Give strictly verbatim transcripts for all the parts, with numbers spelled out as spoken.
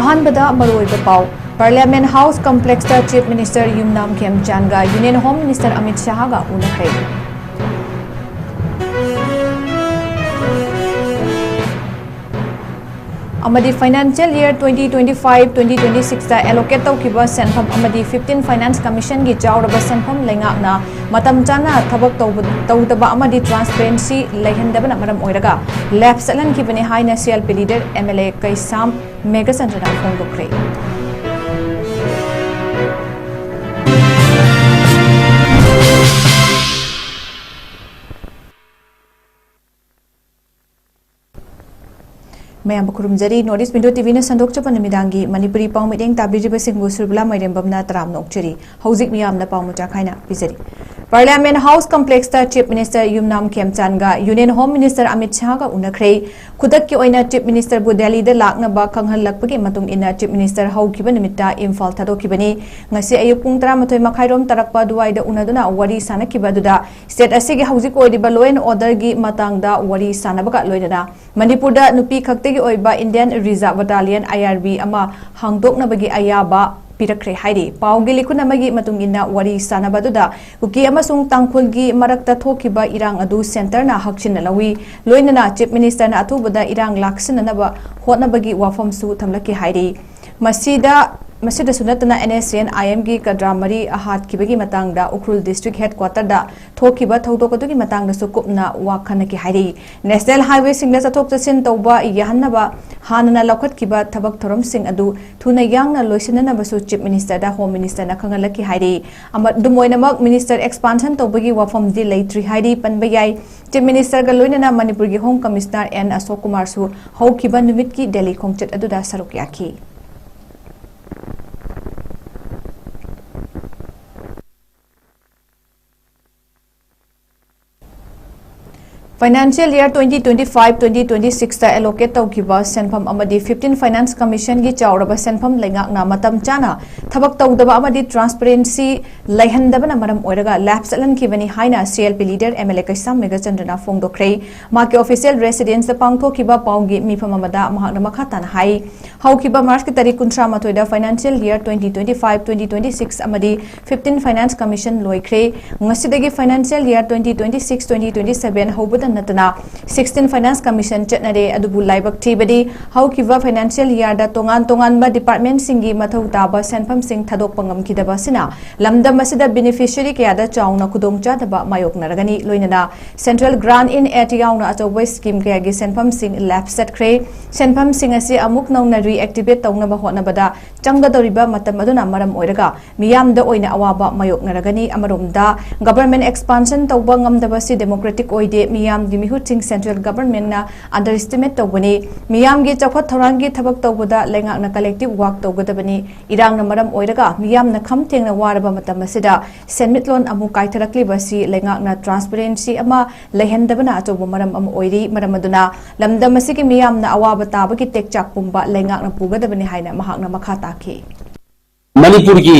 ꯑꯍꯥꯟꯕꯗ ꯃꯔꯨꯑꯣꯏꯕ ꯄꯥꯎ꯫ Parliament House Complexꯇ Chief Minister ꯌꯨꯝꯅꯥꯝ ꯈꯦꯝꯆꯥꯟꯒ Union Home Minister ꯑꯃꯤꯠ ꯁꯥꯍꯒ ꯎꯅꯈ꯭ꯔꯦ꯫ ꯑꯃꯗꯤ financial year twenty twenty-five twenty twenty-sixꯇ allocate ꯇꯧꯈꯤꯕ ꯁꯦꯟꯐꯝ ꯑꯃꯗꯤ fifteen Finance Commissionꯒꯤ ꯆꯥꯎꯔꯕ ꯁꯦꯟꯐꯝ ꯂꯩꯉꯥꯛꯅ ꯃꯇꯝ ꯆꯥꯅ ꯊꯕꯛ ꯇꯧꯕ-, ꯇꯧꯗꯕ ꯑꯃꯗꯤ transparency ꯂꯩꯍꯟꯗꯕꯅ ꯃꯔꯝ ꯑꯣꯏꯔꯒ lapse ꯆꯠꯍꯟꯈꯤꯕꯅꯤ ꯍꯥꯏꯅ C L P leader M L A ꯀꯩꯁꯥꯝ ꯃꯦꯘꯆꯟꯗ꯭ꯔꯅ ꯐꯣꯡꯗꯣꯛꯈ꯭ꯔꯦ꯫ ꯃꯌꯥꯝꯕꯨ ꯈꯨꯔꯨꯝꯖꯔꯤ꯫ North East Window TVꯅ ꯁꯟꯗꯣꯛꯆꯕ ꯅꯨꯃꯤꯗꯥꯡꯒꯤ ꯃꯅꯤꯄꯨꯔꯤ ꯄꯥꯎ ꯃꯤꯠꯌꯦꯡ ꯇꯥꯕꯤꯔꯤꯕꯁꯤꯡꯕꯨ ꯁꯨꯔꯕꯂꯥ ꯃꯥꯏꯔꯦꯝꯕꯝꯅ ꯇꯔꯥꯝꯅ ꯑꯣꯛꯆꯔꯤ꯫ ꯍꯧꯖꯤꯛ ꯃꯤꯌꯥꯝꯅ ꯄꯥꯎ ꯃꯆꯥ ꯈꯥꯏꯅ ꯄꯤꯖꯔꯤ꯫ Parliament House Complexꯇ Chief Minister ꯌꯨꯝꯅꯥꯝ ꯈꯦꯝꯆꯥꯟꯒ Union Home Minister ꯑꯃꯤꯠ ꯁꯥꯍꯒ ꯎꯅꯈ꯭ꯔꯦ꯫ ꯈꯨꯗꯛꯀꯤ ꯑꯣꯏꯅ Chief Ministerꯕꯨ ꯗꯦꯜꯂꯤꯗ ꯂꯥꯛꯅꯕ ꯈꯪꯍꯜꯂꯛꯄꯒꯤ ꯃꯇꯨꯡ ꯏꯟꯅ Chief Minister ꯍꯧꯈꯤꯕ ꯅꯨꯃꯤꯠꯇ ꯏꯝꯐꯥꯜ ꯊꯥꯗꯣꯛꯈꯤꯕꯅꯤ꯫ ꯉꯁꯤ ꯑꯌꯨꯛ ꯄꯨꯡ ꯇꯔꯥꯃꯥꯊꯣꯏ ꯃꯈꯥꯏꯔꯣꯝ ꯇꯥꯔꯛꯄ ꯑꯗꯨꯋꯥꯏꯗ ꯎꯅꯗꯨꯅ ꯋꯥꯔꯤ ꯁꯥꯟꯅꯈꯤꯕ ꯑꯗꯨꯗ state ꯑꯁꯤꯒꯤ ꯍꯧꯖꯤꯛ ꯑꯣꯏꯔꯤꯕ law and orderꯒꯤ ꯃꯇꯥꯡꯗ ꯋꯥꯔꯤ ꯁꯥꯟꯅꯕꯒ ꯂꯣꯏꯅꯅ ꯃꯅꯤꯄꯨꯔꯗ ꯅꯨꯄꯤ ꯈꯛꯇꯒꯤ ꯑꯣꯏꯕ Indian Reserve Battalion, I R B, ꯑꯃ ꯍꯥꯡꯗꯣꯛꯅꯕꯒꯤ ꯑꯌꯥꯕ ꯄꯤꯔꯛꯈ꯭ꯔꯦ ꯍꯥꯏꯔꯤ꯫ ꯄꯥꯎꯒꯤ ꯂꯤꯈꯨꯟ ꯑꯃꯒꯤ ꯃꯇꯨꯡ ꯏꯟꯅ ꯋꯥꯔꯤ ꯁꯥꯟꯅꯕ ꯑꯗꯨꯗ ꯀꯨꯀꯤ ꯑꯃꯁꯨꯡ ꯇꯥꯡꯈꯨꯜꯒꯤ ꯃꯔꯛꯇ ꯊꯣꯛꯈꯤꯕ ꯏꯔꯥꯡ ꯑꯗꯨ centreꯅ ꯍꯛꯆꯤꯟꯅ ꯂꯧꯏ꯫ ꯂꯣꯏꯅꯅ Chief Ministerꯅ ꯑꯊꯨꯕꯗ ꯏꯔꯥꯡ ꯂꯥꯛꯁꯤꯟꯅꯅꯕ ꯍꯣꯠꯅꯕꯒꯤ ꯋꯥꯐꯝꯁꯨ ꯊꯝꯂꯛꯈꯤ ꯍꯥꯏꯔꯤ꯫ ꯃꯁꯤꯗ, ꯃꯁꯤꯗꯁꯨ ꯅꯠꯇꯅ N S C N I Mꯒꯤ ꯀꯗ꯭ꯔꯥ ꯃꯔꯤ ꯍꯥꯠꯈꯤꯕꯒꯤ ꯃꯇꯥꯡꯗ ꯎꯈ꯭ꯔꯨꯜ district headquarterꯗ ꯊꯣꯛꯈꯤꯕ ꯊꯧꯗꯣꯛ ꯑꯗꯨꯒꯤ ꯃꯇꯥꯡꯗꯁꯨ ꯀꯨꯞꯅ ꯋꯥ ꯈꯟꯅꯈꯤ ꯍꯥꯏꯔꯤ꯫ National highwayꯁꯤꯡꯗ ꯆꯠꯊꯣꯛ ꯆꯠꯁꯤꯟ ꯇꯧꯕ ꯌꯥꯍꯟꯅꯕ ꯍꯥꯟꯅꯅ ꯂꯧꯈꯠꯈꯤꯕ ꯊꯕꯛ ꯊꯧꯔꯝꯁꯤꯡ ꯑꯗꯨ ꯊꯨꯅ ꯌꯥꯡꯅ ꯂꯣꯏꯁꯤꯟꯅꯅꯕꯁꯨ Chief Ministerꯗ Home Ministerꯅ ꯈꯪꯍꯜꯂꯛꯈꯤ ꯍꯥꯏꯔꯤ꯫ ꯑꯃ-, ꯑꯗꯨꯝ ꯑꯣꯏꯅꯃꯛ, Minister expansion ꯇꯧꯕꯒꯤ ꯋꯥꯐꯝꯗꯤ ꯂꯩꯇ꯭ꯔꯤ ꯍꯥꯏꯔꯤ ꯄꯟꯕ ꯌꯥꯏ꯫ Chief Ministerꯒ ꯂꯣꯏꯅꯅ ꯃꯅꯤꯄꯨꯔꯒꯤ Home Commissioner N ꯑꯁꯣꯛ ꯀꯨꯃꯥꯔꯁꯨ ꯍꯧꯈꯤꯕ ꯅꯨꯃꯤꯠꯀꯤ ꯗꯦꯜꯂꯤ ꯈꯣꯡꯆꯠ ꯑꯗꯨꯗ ꯁꯔꯨꯛ ꯌꯥꯈꯤ꯫ Financial year twenty twenty-five twenty twenty-six ꯇ allocate ꯇꯧꯈꯤꯕ ꯁꯦꯟꯐꯝ ꯑꯃꯗꯤ fifteen Finance Commission ꯒꯤ ꯆꯥꯎꯔꯕ ꯁꯦꯟꯐꯝ ꯂꯩꯉꯥꯛꯅ ꯃꯇꯝ ꯆꯥꯅ ꯊꯕꯛ ꯇꯧꯗꯕ ꯑꯃꯗꯤ transparency ꯂꯩꯍꯟꯗꯕꯅ ꯃꯔꯝ ꯑꯣꯏꯔꯒ lapse ꯆꯠꯍꯟꯈꯤꯕꯅꯤ ꯍꯥꯏꯅ C L P leader M L A ꯀꯩꯁꯥꯝ ꯃꯦꯘꯆꯟꯗ꯭ꯔꯅ ꯐꯣꯡꯗꯣꯛꯈ꯭ꯔꯦ꯫ ꯃꯍꯥꯛꯀꯤ official residence ꯇ ꯄꯥꯡꯊꯣꯛꯈꯤꯕ ꯄꯥꯎꯒꯤ ꯃꯤꯐꯝ ꯑꯃꯗ ꯃꯍꯥꯛꯅ ꯃꯈꯥ ꯇꯥꯅ ꯍꯥꯏ, ꯍꯧꯈꯤꯕ March ꯀꯤ ꯇꯥꯔꯤꯛ ꯀꯨꯟꯊ꯭ꯔꯥ ꯃꯥꯊꯣꯏꯗ financial year twenty twenty-five twenty twenty-six ꯑꯃꯗꯤ fifteen Finance Commission ꯂꯣꯏꯈ꯭ꯔꯦ꯫ ꯉꯁꯤꯗꯒꯤ financial year twenty twenty-six twenty twenty-seven ꯍꯧꯕꯗ ꯅꯠꯇꯅ sixteen Finance Commission ꯆꯠꯅꯔꯦ꯫ ꯑꯗꯨꯕꯨ ꯂꯥꯏꯕꯛ ꯊꯤꯕꯗꯤ ꯍꯧꯈꯤꯕ financial year ꯗ ꯇꯣꯉꯥꯟ ꯇꯣꯉꯥꯟꯕ department ꯁꯤꯡꯒꯤ ꯃꯊꯧ ꯇꯥꯕ ꯁꯦꯟꯐꯝꯁꯤꯡ ꯊꯥꯗꯣꯛꯄ ꯉꯝꯈꯤꯗꯕ ꯑꯁꯤꯅ ꯂꯝꯗꯝ ꯑꯁꯤꯗ beneficiary ꯀꯌꯥꯗ ꯆꯥꯎꯅ ꯈꯨꯗꯣꯡꯆꯥꯗꯕ ꯃꯥꯌꯣꯛꯅꯔꯒꯅꯤ꯫ ꯂꯣꯏꯅꯅ Central Grant in Aid ꯌꯥꯎꯅ ꯑꯆꯧꯕ scheme ꯀꯌꯥꯒꯤ ꯁꯦꯟꯐꯝꯁꯤꯡ lapse ꯆꯠꯈ꯭ꯔꯦ꯫ ꯁꯦꯟꯐꯝꯁꯤꯡ ꯑꯁꯤ ꯑꯃꯨꯛ ꯅꯧꯅ reactivate ꯇꯧꯅꯕ ꯍꯣꯠꯅꯕꯗ ꯆꯪꯒꯗꯧꯔꯤꯕ ꯃꯇꯝ ꯑꯗꯨꯅ ꯃꯔꯝ ꯑꯣꯏꯔꯒ ꯃꯤꯌꯥꯝꯗ ꯑꯣꯏꯅ ꯑꯋꯥꯕ ꯃꯥꯌꯣꯛꯅꯔꯒꯅꯤ꯫ ꯑꯃꯔꯣꯝꯗ government expansion ꯇꯧꯕ ꯉꯝꯗꯕ ꯑꯁꯤ democratic ꯑꯣꯏꯗꯦ꯫ ꯃꯤꯌꯥꯝꯒꯤ ꯃꯤꯍꯨꯠꯁꯤꯡ central government ꯅ underestimate ꯇꯧꯕꯅꯤ꯫ ꯃꯤꯌꯥꯝꯒꯤ ꯆꯥꯎꯈꯠ ꯊꯧꯔꯥꯡꯒꯤ ꯊꯕꯛ ꯇꯧꯕꯗ ꯂꯩꯉꯥꯛꯅ collective work ꯇꯧꯒꯗꯕꯅꯤ꯫ ꯏꯔꯥꯡꯅ ꯃꯔꯝ ꯑꯣꯏꯔꯒ ꯃꯤꯌꯥꯝꯅ ꯈꯝ ꯊꯦꯡꯅ ꯋꯥꯔꯕ ꯃꯇꯝ ꯑꯁꯤꯗ ꯁꯦꯟꯃꯤꯠꯂꯣꯟ ꯑꯃꯨꯛ ꯀꯥꯏꯊꯔꯛꯂꯤꯕ ꯑꯁꯤ ꯂꯩꯉꯥꯛꯅ transparency ꯑꯃ ꯂꯩꯍꯟꯗꯕꯅ ꯑꯆꯧꯕ ꯃꯔꯝ ꯑꯃ ꯑꯣꯏꯔꯤ꯫ ꯃꯔꯝ ꯑꯗꯨꯅ ꯂꯝꯗꯝ ꯑꯁꯤꯒꯤ ꯃꯤꯌꯥꯝꯅ ꯑꯋꯥꯕ ꯇꯥꯕꯒꯤ ꯇꯦꯛꯆꯥꯛ ꯄꯨꯝꯕ ꯂꯩꯉꯥꯛꯅ ꯄꯨꯒꯗꯕꯅꯤ ꯍꯥꯏꯅ ꯃꯍꯥꯛꯅ ꯃꯈꯥ ꯇꯥꯈꯤ꯫ ꯃꯅꯤꯄꯨꯔꯒꯤ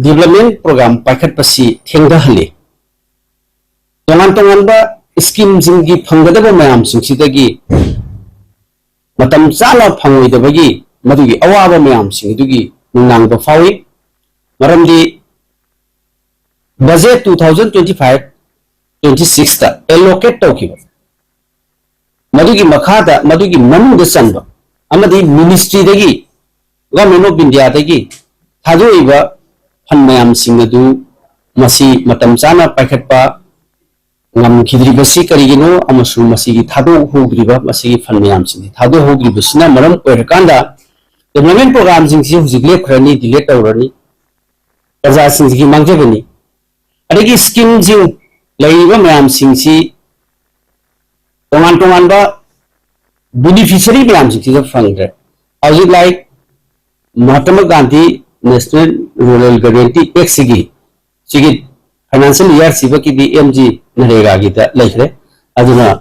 development program ꯄꯥꯏꯈꯠꯄꯁꯤ ꯊꯦꯡꯊꯍꯜꯂꯤ꯫ ꯇꯣꯉꯥꯟ ꯇꯣꯉꯥꯟꯕ scheme ꯁꯤꯡꯒꯤ ꯐꯪꯒꯗꯕ ꯃꯌꯥꯝꯁꯤꯡꯁꯤꯗꯒꯤ ꯃꯇꯝ ꯆꯥꯅ ꯐꯪꯂꯣꯏꯗꯕꯒꯤ ꯃꯗꯨꯒꯤ ꯑꯋꯥꯕ ꯃꯌꯥꯝꯁꯤꯡ ꯑꯗꯨꯒꯤ ꯅꯨꯡꯅꯥꯡꯕ ꯐꯥꯎꯏ꯫ ꯃꯔꯝꯗꯤ budget two thousand twenty-five twenty-six ꯇ allocate ꯇꯧꯈꯤꯕ ꯃꯗꯨꯒꯤ ꯃꯈꯥꯗ ꯃꯗꯨꯒꯤ ꯃꯅꯨꯡꯗ ꯆꯟꯕ ꯑꯃꯗꯤ ministry ꯗꯒꯤ, Government of India ꯗꯒꯤ ꯊꯥꯗꯣꯛꯏꯕ fund ꯃꯌꯥꯝꯁꯤꯡ ꯑꯗꯨ ꯃꯁꯤ ꯃꯇꯝ ꯆꯥꯅ ꯄꯥꯏꯈꯠꯄ ꯉꯝꯈꯤꯗ꯭ꯔꯤꯕꯁꯤ ꯀꯔꯤꯒꯤꯅꯣ ꯑꯃꯁꯨꯡ ꯃꯁꯤꯒꯤ ꯊꯥꯗꯣꯛꯍꯧꯗ꯭ꯔꯤꯕ, ꯃꯁꯤꯒꯤ fund ꯃꯌꯥꯝꯁꯤꯡꯁꯤ ꯊꯥꯗꯣꯛꯍꯧꯗ꯭ꯔꯤꯕꯁꯤꯅ ꯃꯔꯝ ꯑꯣꯏꯔꯀꯥꯟꯗ development program ꯁꯤꯡꯁꯤ ꯍꯧꯖꯤꯛ ꯂꯦꯞꯈ꯭ꯔꯅꯤ, delay ꯇꯧꯔꯅꯤ, ꯄ꯭ꯔꯖꯥꯁꯤꯡꯁꯤꯒꯤ ꯃꯥꯡꯖꯕꯅꯤ꯫ ꯑꯗꯒꯤ scheme ꯁꯤꯡ ꯂꯩꯔꯤꯕ ꯃꯌꯥꯝꯁꯤꯡꯁꯤ ꯇꯣꯉꯥꯟ ꯇꯣꯉꯥꯟꯕ beneficiary ꯃꯌꯥꯝꯁꯤꯡꯁꯤꯗ ꯐꯪꯗ꯭ꯔꯦ꯫ ꯍꯧꯖꯤꯛ like Mahatma Gandhi National Rural Guarantee Act ꯁꯤꯒꯤ ꯁꯤꯒꯤ financial year ꯁꯤꯕꯒꯤꯗꯤ M G NREGA ꯒꯤꯗ ꯂꯩꯈ꯭ꯔꯦ꯫ ꯑꯗꯨꯅ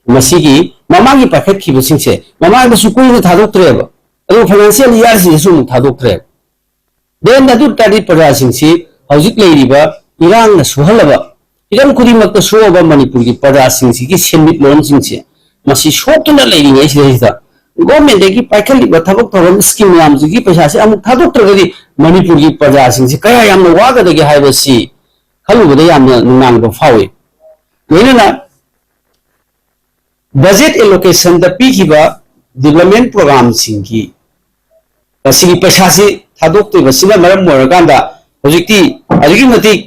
ꯃꯁꯤꯒꯤ ꯃꯃꯥꯡꯒꯤ ꯄꯥꯏꯈꯠꯈꯤꯕꯁꯤꯡꯁꯦ ꯃꯃꯥꯡꯗꯁꯨ ꯀꯨꯏꯅ ꯊꯥꯗꯣꯛꯇ꯭ꯔꯦꯕ, ꯑꯗꯨꯒ ꯐꯥꯏꯅꯥꯟꯁꯤꯌꯦꯜ ꯏꯌꯥꯔꯁꯤꯗꯁꯨ ꯑꯃꯨꯛ ꯊꯥꯗꯣꯛꯇ꯭ꯔꯦꯕ꯫ ꯗꯦꯟ ꯑꯗꯨ ꯇꯥꯔꯗꯤ ꯄ꯭ꯔꯖꯥꯁꯤꯡꯁꯤ ꯍꯧꯖꯤꯛ ꯂꯩꯔꯤꯕ ꯏꯔꯥꯡꯅ ꯁꯣꯛꯍꯜꯂꯕ, ꯍꯤꯔꯝ ꯈꯨꯗꯤꯡꯃꯛꯇ ꯁꯣꯛꯑꯕ ꯃꯅꯤꯄꯨꯔꯒꯤ ꯄ꯭ꯔꯖꯥꯁꯤꯡꯁꯤꯒꯤ ꯁꯦꯟꯃꯤꯠꯂꯣꯟꯁꯤꯡꯁꯦ ꯃꯁꯤ ꯁꯣꯛꯇꯨꯅ ꯂꯩꯔꯤꯉꯩꯁꯤꯗꯩꯁꯤꯗ ꯒꯣꯔꯃꯦꯟꯗꯒꯤ ꯄꯥꯏꯈꯠꯂꯤꯕ ꯊꯕꯛ ꯊꯧꯔꯝ ꯁ꯭ꯀꯤꯝ ꯃꯌꯥꯝꯁꯤꯒꯤ ꯄꯩꯁꯥꯁꯤ ꯑꯃꯨꯛ ꯊꯥꯗꯣꯛꯇ꯭ꯔꯒꯗꯤ ꯃꯅꯤꯄꯨꯔꯒꯤ ꯄ꯭ꯔꯖꯥꯁꯤꯡꯁꯤ ꯀꯌꯥ ꯌꯥꯝꯅ ꯋꯥꯒꯗꯒꯦ ꯍꯥꯏꯕꯁꯤ ꯈꯜꯂꯨꯕꯗ ꯌꯥꯝꯅ ꯅꯨꯡꯅꯥꯡꯕ ꯐꯥꯎꯏ꯫ ꯂꯣꯏꯅꯅ ꯕꯖꯦꯠ ꯑꯦꯂꯣꯀꯦꯁꯟꯗ ꯄꯤꯈꯤꯕ ꯗꯤꯕ꯭ꯂꯞꯃꯦꯟ ꯄ꯭ꯔꯣꯒ꯭ꯔꯥꯝꯁꯤꯡꯒꯤ ꯃꯁꯤꯒꯤ ꯄꯩꯁꯥꯁꯤ ꯊꯥꯗꯣꯛꯇ꯭ꯔꯤꯕꯁꯤꯅ ꯃꯔꯝ ꯑꯣꯏꯔꯀꯥꯟꯗ ꯍꯧꯖꯤꯛꯇꯤ ꯑꯗꯨꯛꯀꯤ ꯃꯇꯤꯛ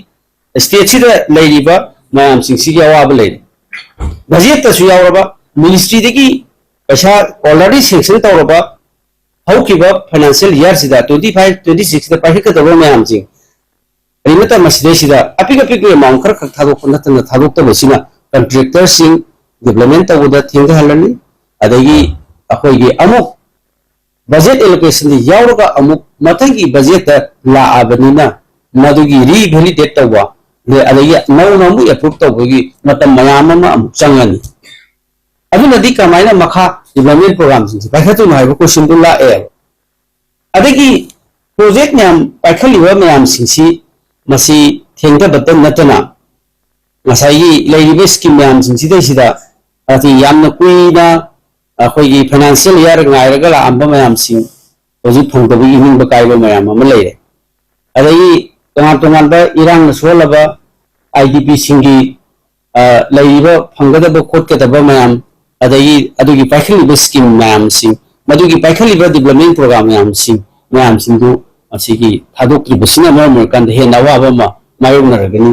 ꯁ꯭ꯇꯦꯠꯁꯤꯗ ꯂꯩꯔꯤꯕ ꯃꯌꯥꯝꯁꯤꯡꯁꯤꯒꯤ ꯑꯋꯥꯕ ꯂꯩꯔꯦ꯫ ꯕꯖꯦꯠꯇꯁꯨ ꯌꯥꯎꯔꯕ, ꯃꯤꯅꯤꯁꯇ꯭ꯔꯤꯗꯒꯤ ꯄꯩꯁꯥ ꯑꯣꯜꯔꯦꯗꯤ ꯁꯦꯡꯁꯟ ꯇꯧꯔꯕ, ꯍꯧꯈꯤꯕ ꯐꯥꯏꯅꯥꯟꯁꯤꯌꯦꯜ ꯏꯌꯥꯔꯁꯤꯗ ꯇ꯭ꯋꯦꯟꯇꯤ ꯐꯥꯏꯚ ꯇ꯭ꯋꯦꯟꯇꯤ ꯁꯤꯛꯁꯇ ꯄꯥꯏꯈꯠꯀꯗꯕ ꯃꯌꯥꯝꯁꯤꯡ ꯀꯔꯤꯃꯠꯇ ꯃꯁꯤꯗꯩꯁꯤꯗ ꯑꯄꯤꯛ ꯑꯄꯤꯛꯄ ꯑꯦꯃꯥꯎꯟ ꯈꯔꯈꯛ ꯊꯥꯗꯣꯛꯄ ꯅꯠꯇꯅ ꯊꯥꯗꯣꯛꯇꯕꯁꯤꯅ ꯀꯟꯇ꯭ꯔꯦꯛꯇꯔꯁꯤꯡ ꯗꯤꯕ꯭ꯂꯞꯃꯦꯟ ꯇꯧꯕꯗ ꯊꯦꯡꯊꯍꯜꯂꯅꯤ꯫ ꯑꯗꯒꯤ ꯑꯩꯈꯣꯏꯒꯤ ꯑꯃꯨꯛ ꯕꯖꯦꯠ ꯑꯦꯂꯣꯀꯦꯁꯟꯗ ꯌꯥꯎꯔꯒ ꯑꯃꯨꯛ ꯃꯊꯪꯒꯤ ꯕꯖꯦꯠꯇ ꯂꯥꯛꯑꯕꯅꯤꯅ ꯃꯗꯨꯒꯤ ꯔꯤꯚꯦꯂꯤꯗꯦꯠ ꯇꯧꯕ, ꯑꯗꯒꯤ ꯅꯧꯅ ꯑꯃꯨꯛ ꯑꯦꯄ꯭ꯔꯨꯞ ꯇꯧꯕꯒꯤ ꯃꯇꯝ ꯃꯌꯥꯝ ꯑꯃ ꯑꯃꯨꯛ ꯆꯪꯉꯅꯤ꯫ ꯑꯗꯨꯅꯗꯤ ꯀꯃꯥꯏꯅ ꯃꯈꯥ ꯗꯤꯕ꯭ꯂꯞꯃꯦꯟ ꯄ꯭ꯔꯣꯒ꯭ꯔꯥꯝꯁꯤꯡꯁꯦ ꯄꯥꯏꯈꯠꯇꯣꯏꯅꯣ ꯍꯥꯏꯕ ꯀꯣꯏꯁꯟꯗꯨ ꯂꯥꯛꯑꯦꯕ꯫ ꯑꯗꯒꯤ ꯄ꯭ꯔꯣꯖꯦꯛ ꯃꯌꯥꯝ ꯄꯥꯏꯈꯠꯂꯤꯕ ꯃꯌꯥꯝꯁꯤꯡꯁꯤ ꯃꯁꯤ ꯊꯦꯡꯊꯕꯇ ꯅꯠꯇꯅ ꯉꯁꯥꯏꯒꯤ ꯂꯩꯔꯤꯕ ꯁ꯭ꯀꯤꯝ ꯃꯌꯥꯝꯁꯤꯡꯁꯤꯗꯩꯁꯤꯗ ꯍꯥꯏꯗꯤ ꯌꯥꯝꯅ ꯀꯨꯏꯅ ꯑꯩꯈꯣꯏꯒꯤ ꯐꯥꯏꯅꯥꯟꯁꯤꯌꯦꯜ ꯏꯌꯥꯔ ꯉꯥꯏꯔꯒ ꯂꯥꯛꯑꯝꯕ ꯃꯌꯥꯝꯁꯤꯡ ꯍꯧꯖꯤꯛ ꯐꯪꯗꯕꯒꯤ ꯏꯅꯤꯡꯕ ꯀꯥꯏꯕ ꯃꯌꯥꯝ ꯑꯃ ꯂꯩꯔꯦ꯫ ꯑꯗꯒꯤ ꯇꯣꯉꯥꯟ ꯇꯣꯉꯥꯟꯕ ꯏꯔꯥꯡꯅ ꯁꯣꯛꯍꯜꯂꯕ ꯑꯥꯏ ꯗꯤ ꯄꯤꯁꯤꯡꯒꯤ ꯂꯩꯔꯤꯕ ꯐꯪꯒꯗꯕ ꯈꯣꯠꯀꯗꯕ ꯃꯌꯥꯝ, ꯑꯗꯒꯤ ꯑꯗꯨꯒꯤ ꯄꯥꯏꯈꯠꯂꯤꯕ ꯁ꯭ꯀꯤꯝ ꯃꯌꯥꯝꯁꯤꯡ, ꯃꯗꯨꯒꯤ ꯄꯥꯏꯈꯠꯂꯤꯕ ꯗꯤꯕ꯭ꯂꯞꯃꯦꯟ ꯄ꯭ꯔꯣꯒ꯭ꯔꯥꯝ ꯃꯌꯥꯝꯁꯤꯡ ꯃꯌꯥꯝꯁꯤꯡꯗꯨ ꯃꯁꯤꯒꯤ ꯊꯥꯗꯣꯛꯇ꯭ꯔꯤꯕꯁꯤꯅ ꯃꯔꯝ ꯑꯣꯏꯔꯀꯥꯟꯗ ꯍꯦꯟꯅ ꯑꯋꯥꯕ ꯑꯃ ꯃꯥꯌꯣꯛꯅꯔꯒꯅꯤ꯫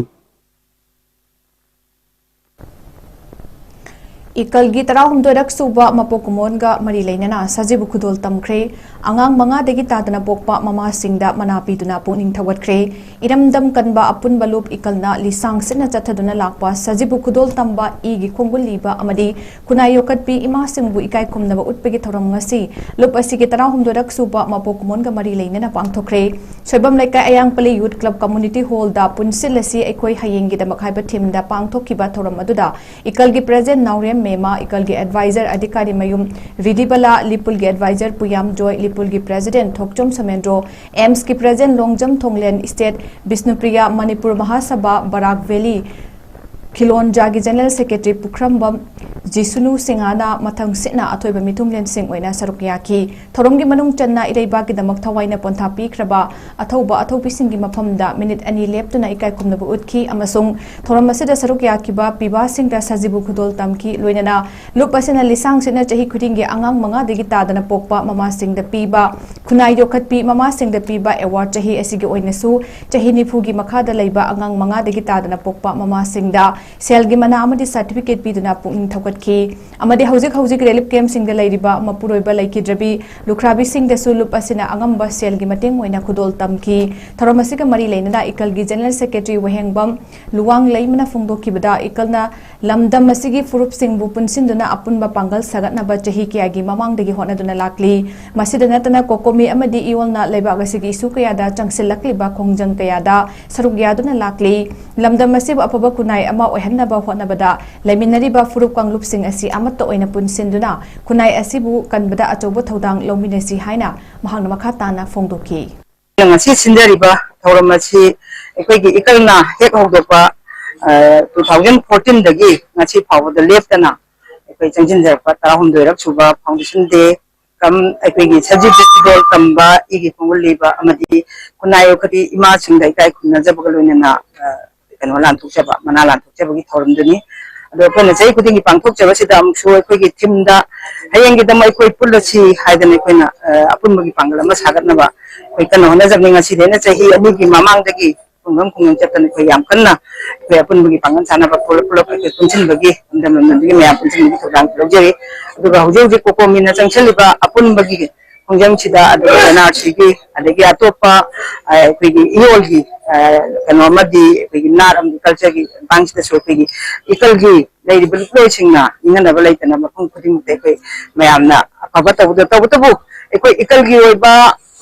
ꯏꯀꯜꯒꯤ ꯇꯔꯥꯍꯨꯝꯗꯣꯏꯔꯛ ꯁꯨꯕ ꯃꯄꯣꯛ ꯀꯨꯝꯑꯣꯟꯒ ꯃꯔꯤ ꯂꯩꯅꯅ ꯁꯖꯤꯕꯨ ꯈꯨꯗꯣꯜ ꯇꯝꯈ꯭ꯔꯦ꯫ ꯑꯉꯥꯡ ꯃꯉꯥꯗꯒꯤ ꯇꯥꯗꯅ ꯄꯣꯛꯄ ꯃꯃꯥꯁꯤꯡꯗ ꯃꯅꯥ ꯄꯤꯗꯨꯅ ꯄꯨꯛꯅꯤꯡ ꯊꯧꯒꯠꯈ꯭ꯔꯦ꯫ ꯏꯔꯝꯗꯝ ꯀꯟꯕ ꯑꯄꯨꯟꯕ ꯂꯨꯞ ꯏꯀꯜꯅ ꯂꯤꯁꯥꯡ ꯁꯤꯠꯅ ꯆꯠꯊꯗꯨꯅ ꯂꯥꯛꯄ ꯁꯖꯤꯕꯨ ꯈꯨꯗꯣꯜ ꯇꯝꯕ, ꯏꯒꯤ ꯈꯣꯡꯒꯨꯜ ꯂꯤꯕ ꯑꯃꯗꯤ ꯈꯨꯟꯅꯥꯏ ꯌꯣꯛꯈꯠꯄꯤ ꯏꯃꯥꯁꯤꯡꯕꯨ ꯏꯀꯥꯏ ꯈꯨꯝꯅꯕ ꯎꯠꯄꯒꯤ ꯊꯧꯔꯝ ꯉꯁꯤ ꯂꯨꯞ ꯑꯁꯤꯒꯤ ꯇꯔꯥꯍꯨꯝꯗꯣꯏꯔꯛ ꯁꯨꯕ ꯃꯄꯣꯛ ꯀꯨꯝꯑꯣꯟꯒ ꯃꯔꯤ ꯂꯩꯅꯅ ꯄꯥꯡꯊꯣꯛꯈ꯭ꯔꯦ꯫ ꯁꯣꯏꯕꯝ ꯂꯩꯀꯥꯏ ꯑꯌꯥꯡꯄꯜꯂꯤ ꯌꯨꯠ ꯀ꯭ꯂꯕ ꯀꯝꯃꯨꯅꯤꯇꯤ ꯍꯣꯜꯗ ꯄꯨꯟꯁꯤꯜꯂꯁꯤ ꯑꯩꯈꯣꯏ ꯍꯌꯦꯡꯒꯤꯗꯃꯛ ꯍꯥꯏꯕ ꯊꯤꯝꯗ ꯄꯥꯡꯊꯣꯛꯈꯤꯕ ꯊꯧꯔꯝ ꯑꯗꯨꯗ ꯏꯀꯜꯒꯤ ꯄ꯭ꯔꯦꯖꯤꯗꯦꯟꯠ ꯅꯥꯎꯔꯦꯝ ꯃꯦꯃꯥ, ꯏꯀꯜꯒꯤ ꯑꯦꯗꯚꯥꯏꯖꯔ ꯑꯙꯤꯀꯥꯔꯤ ꯃꯌꯨꯝ ꯔꯤꯗꯤꯕꯂꯥ, ꯂꯤꯄꯨꯜꯒꯤ ꯑꯦꯗꯚꯥꯏꯖꯔ ꯄꯨꯌꯥꯝ ꯖꯣꯏ, ꯂꯤꯄꯨꯜꯒꯤ ꯄ꯭ꯔꯦꯖꯤꯗꯦꯟꯠ ꯊꯣꯛꯆꯣꯝ ꯁꯣꯃꯦꯟꯗ꯭ꯔꯣ, ꯑꯦꯝꯁꯀꯤ ꯄ꯭ꯔꯦꯖꯤꯗꯦꯟꯠ ꯂꯣꯡꯖꯝ ꯊꯣꯡꯂꯦꯟ, ꯏꯁꯇꯦꯠ ꯕꯤꯁꯅꯨꯄ꯭ꯔꯤꯌꯥ, ꯃꯅꯤꯄꯨꯔ ꯃꯍꯥꯁꯚꯥ, ꯕꯔꯥꯛ ꯚꯦꯂꯤ ꯈꯤꯂꯣꯟꯖꯥꯒꯤ ꯖꯦꯅꯔꯦꯜ ꯁꯦꯀ꯭ꯔꯦꯇꯔꯤ ꯄꯨꯈ꯭ꯔꯝꯕꯝ ꯖꯤꯁꯨꯅꯨ ꯁꯤꯡꯍꯅ ꯃꯊꯪ ꯁꯤꯠꯅ ꯑꯊꯣꯏꯕ ꯃꯤꯊꯨꯡꯂꯦꯟꯁꯤꯡ ꯑꯣꯏꯅ ꯁꯔꯨꯛ ꯌꯥꯈꯤ꯫ ꯊꯧꯔꯝꯒꯤ ꯃꯅꯨꯡ ꯆꯟꯅ ꯏꯔꯩꯕꯥꯛꯀꯤꯗꯃꯛ ꯊꯋꯥꯏꯅ ꯄꯣꯟꯊꯥ ꯄꯤꯈ꯭ꯔꯕ ꯑꯊꯧꯕ ꯑꯊꯧꯕꯤꯁꯤꯡꯒꯤ ꯃꯐꯝꯗ ꯃꯤꯅꯤꯠ ꯑꯅꯤ ꯂꯦꯞꯇꯨꯅ ꯏꯀꯥꯏ ꯈꯨꯝꯅꯕ ꯎꯠꯈꯤ ꯑꯃꯁꯨꯡ ꯊꯧꯔꯝ ꯑꯁꯤꯗ ꯁꯔꯨꯛ ꯌꯥꯈꯤꯕ ꯄꯤꯕꯥꯁꯤꯡꯗ ꯁꯖꯤꯕꯨ ꯈꯨꯗꯣꯜ ꯇꯝꯈꯤ꯫ ꯂꯣꯏꯅꯅ ꯂꯨꯞ ꯑꯁꯤꯅ ꯂꯤꯁꯥꯡ ꯁꯤꯠꯅ ꯆꯍꯤ ꯈꯨꯗꯤꯡꯒꯤ ꯑꯉꯥꯡ ꯃꯉꯥꯗꯒꯤ ꯇꯥꯗꯅ ꯄꯣꯛꯄ ꯃꯃꯥꯁꯤꯡꯗ ꯄꯤꯕ, ꯈꯨꯟꯅꯥꯏ ꯌꯣꯛꯈꯠꯄꯤ ꯃꯃꯥꯁꯤꯡꯗ ꯄꯤꯕ ꯑꯦꯋꯥꯔꯗ ꯆꯍꯤ ꯑꯁꯤꯒꯤ ꯑꯣꯏꯅꯁꯨ ꯆꯍꯤ ꯅꯤꯐꯨꯒꯤ ꯃꯈꯥꯗ ꯂꯩꯕ ꯑꯉꯥꯡ ꯃꯉꯥꯗꯒꯤ ꯇꯥꯗꯅ ꯄꯣꯛꯄ ꯃꯃꯥꯁꯤꯡꯗ ꯁꯦꯜꯒꯤ ꯃꯅꯥ ꯑꯃꯗꯤ ꯁꯥꯔꯇꯤꯐꯤꯀꯦꯠ ꯄꯤꯗꯨꯅ ꯄꯨꯛꯅꯤꯡ ꯊꯧꯒꯠꯈꯤ꯫ ꯑꯃꯗꯤ ꯍꯧꯖꯤꯛ ꯍꯧꯖꯤꯛ ꯔꯤꯂꯤꯐ ꯀꯦꯝꯞꯁꯤꯡꯗ ꯂꯩꯔꯤꯕ ꯃꯄꯨꯔꯣꯏꯕ ꯂꯩꯈꯤꯗ꯭ꯔꯕꯤ ꯂꯨꯈ꯭ꯔꯥꯕꯤꯁꯤꯡꯗꯁꯨ ꯂꯨꯞ ꯑꯁꯤꯅ ꯑꯉꯝꯕ ꯁꯦꯜꯒꯤ ꯃꯇꯦꯡ ꯑꯣꯏꯅ ꯈꯨꯗꯣꯜ ꯇꯝꯈꯤ꯫ ꯊꯧꯔꯝ ꯑꯁꯤꯒ ꯃꯔꯤ ꯂꯩꯅꯅ ꯏꯀꯜꯒꯤ ꯖꯦꯅꯔꯦꯜ ꯁꯦꯀ꯭ꯔꯦꯇꯔꯤ ꯋꯥꯍꯦꯡꯕꯝ ꯂꯨꯋꯥꯡ ꯂꯩꯃꯅ ꯐꯣꯡꯗꯣꯛꯈꯤꯕꯗ, ꯏꯀꯜꯅ ꯂꯝꯗꯝ ꯑꯁꯤꯒꯤ ꯐꯨꯔꯨꯞꯁꯤꯡꯕꯨ ꯄꯨꯟꯁꯤꯟꯗꯨꯅ ꯑꯄꯨꯟꯕ ꯄꯥꯡꯒꯜ ꯁꯥꯒꯠꯅꯕ ꯆꯍꯤ ꯀꯌꯥꯒꯤ ꯃꯃꯥꯡꯗꯒꯤ ꯍꯣꯠꯅꯗꯨꯅ ꯂꯥꯛꯂꯤ꯫ ꯃꯁꯤꯗ ꯅꯠꯇꯅ ꯀꯣꯀꯣꯃꯤ ꯑꯃꯗꯤ ꯏꯌꯣꯜꯅ ꯂꯩꯕꯥꯛ ꯑꯁꯤꯒꯤ ꯏꯁꯨ ꯀꯌꯥꯗ ꯆꯪꯁꯤꯜꯂꯛꯂꯤꯕ ꯈꯣꯡꯖꯪ ꯀꯌꯥꯗ ꯁꯔꯨꯛ ꯌꯥꯗꯨꯅ ꯂꯥꯛꯂꯤ꯫ ꯂꯝꯗꯝ ꯑꯁꯤꯕꯨ ꯑꯐꯕ ꯈꯨꯟꯅꯥꯏ ꯑꯃ ꯑꯣꯏꯍꯟꯅꯕ ꯍꯣꯠꯅꯕꯗ ꯂꯩꯃꯤꯟꯅꯔꯤꯕ ꯐꯨꯔꯨꯞ ꯀꯥꯡꯂꯨꯞꯁꯤꯡ ꯑꯁꯤ ꯑꯃꯠꯇ ꯑꯣꯏꯅ ꯄꯨꯟꯁꯤꯟꯗꯨꯅ ꯈꯨꯟꯅꯥꯏ ꯑꯁꯤꯕꯨ ꯀꯟꯕꯗ ꯑꯆꯧꯕ ꯊꯧꯗꯥꯡ ꯂꯧꯃꯤꯟꯅꯁꯤ ꯍꯥꯏꯅ ꯃꯍꯥꯛꯅ ꯃꯈꯥ ꯇꯥꯅ ꯐꯣꯡꯗꯣꯛꯈꯤ꯫ ꯉꯁꯤ ꯁꯤꯟꯖꯔꯤꯕ ꯊꯧꯔꯝ ꯑꯁꯤ ꯑꯩꯈꯣꯏꯒꯤ ꯏꯀꯜꯅ ꯍꯦꯛ ꯍꯧꯗꯣꯛꯄ, ꯑ, two thousand fourteen ꯗꯒꯤ ꯉꯁꯤ ꯐꯥꯎꯕꯗ ꯂꯦꯞꯇꯅ ꯑꯩꯈꯣꯏ ꯆꯪꯁꯤꯟꯖꯔꯛꯄ ꯇꯔꯥꯍꯨꯝꯗꯣꯏꯔꯛ ꯁꯨꯕ foundation day ꯀꯝ ꯑꯩꯈꯣꯏꯒꯤ ꯁꯖꯤꯕꯨ ꯈꯨꯗꯣꯜ ꯇꯝꯕ, ꯏꯒꯤ ꯈꯣꯡꯒꯨꯜ ꯂꯤꯕ ꯑꯃꯗꯤ ꯈꯨꯟꯅꯥꯏ ꯌꯣꯛꯈꯠꯄꯤ ꯏꯃꯥꯁꯤꯡꯗ ꯏꯀꯥꯏ ꯈꯨꯝꯅꯖꯕꯒ ꯂꯣꯏꯅꯅ, ꯑ, ꯀꯩꯅꯣ ꯂꯥꯟꯊꯣꯛꯆꯕ, ꯃꯅꯥ ꯂꯥꯟꯊꯣꯛꯆꯕꯒꯤ ꯊꯧꯔꯝꯗꯨꯅꯤ꯫ ꯑꯗꯣ ꯑꯩꯈꯣꯏꯅ ꯆꯍꯤ ꯈꯨꯗꯤꯡꯒꯤ ꯄꯥꯡꯊꯣꯛꯆꯕꯁꯤꯗ ꯑꯃꯨꯛꯁꯨ ꯑꯩꯈꯣꯏꯒꯤ ꯊꯤꯝꯗ "ꯍꯌꯦꯡꯒꯤꯗꯃꯛ ꯑꯩꯈꯣꯏ ꯄꯨꯜꯂꯁꯤ" ꯍꯥꯏꯗꯅ ꯑꯩꯈꯣꯏꯅ, ꯑ, ꯑꯄꯨꯟꯕꯒꯤ ꯄꯥꯡꯒꯜ ꯑꯃ ꯁꯥꯒꯠꯅꯕ ꯑꯩꯈꯣꯏ ꯀꯟꯅ ꯍꯣꯠꯅꯖꯕꯅꯤ꯫ ꯉꯁꯤꯗꯩꯅ ꯆꯍꯤ ꯑꯅꯤꯒꯤ ꯃꯃꯥꯡꯗꯒꯤ ꯈꯨꯡꯒꯪ ꯈꯨꯡꯒꯪ ꯆꯠꯇꯅ ꯑꯩꯈꯣꯏ ꯌꯥꯝ ꯀꯟꯅ ꯑꯩꯈꯣꯏ ꯑꯄꯨꯟꯕꯒꯤ ꯄꯥꯡꯒꯜ ꯁꯥꯟꯅꯕ ꯄꯨꯂꯞ ꯄꯨꯂꯞ ꯑꯩꯈꯣꯏ ꯄꯨꯟꯁꯤꯟꯕꯒꯤ ꯂꯝꯗꯝ ꯂꯝꯗꯝꯗꯨꯒꯤ ꯃꯌꯥꯝ ꯄꯨꯟꯁꯤꯟꯕꯒꯤ ꯊꯧꯗꯥꯡ ꯂꯧꯖꯔꯤ꯫ ꯑꯗꯨꯒ ꯍꯧꯖꯤꯛ ꯍꯧꯖꯤꯛ ꯀꯣꯀꯣꯃꯤꯅ ꯆꯪꯁꯤꯜꯂꯤꯕ ꯑꯄꯨꯟꯕꯒꯤ ꯈꯣꯡꯖꯪꯁꯤꯗ, ꯑꯗꯨꯒ ꯑꯦꯟ ꯑꯥꯔ ꯁꯤꯒꯤ, ꯑꯗꯒꯤ ꯑꯇꯣꯞꯄ ꯑ, ꯑꯩꯈꯣꯏꯒꯤ ꯏꯌꯣꯜꯒꯤ ꯑ, ꯀꯩꯅꯣ ꯑꯃꯗꯤ ꯑꯩꯈꯣꯏꯒꯤ ꯅꯥꯠ ꯑꯃꯗꯤ ꯀꯜꯆꯔꯒꯤ ꯃꯇꯥꯡꯁꯤꯗꯁꯨ ꯑꯩꯈꯣꯏꯒꯤ ꯏꯀꯜꯒꯤ ꯂꯩꯔꯤꯕ ꯂꯨꯞꯂꯣꯏꯁꯤꯡꯅ ꯅꯤꯡꯍꯟꯅꯕ ꯂꯩꯇꯅ ꯃꯐꯝ ꯈꯨꯗꯤꯡꯃꯛꯇ ꯑꯩꯈꯣꯏ ꯃꯌꯥꯝꯅ ꯑꯐꯕ ꯇꯧꯕꯗ, ꯇꯧꯕꯇꯕꯨ ꯑꯩꯈꯣꯏ ꯏꯀꯜꯒꯤ ꯑꯣꯏꯕ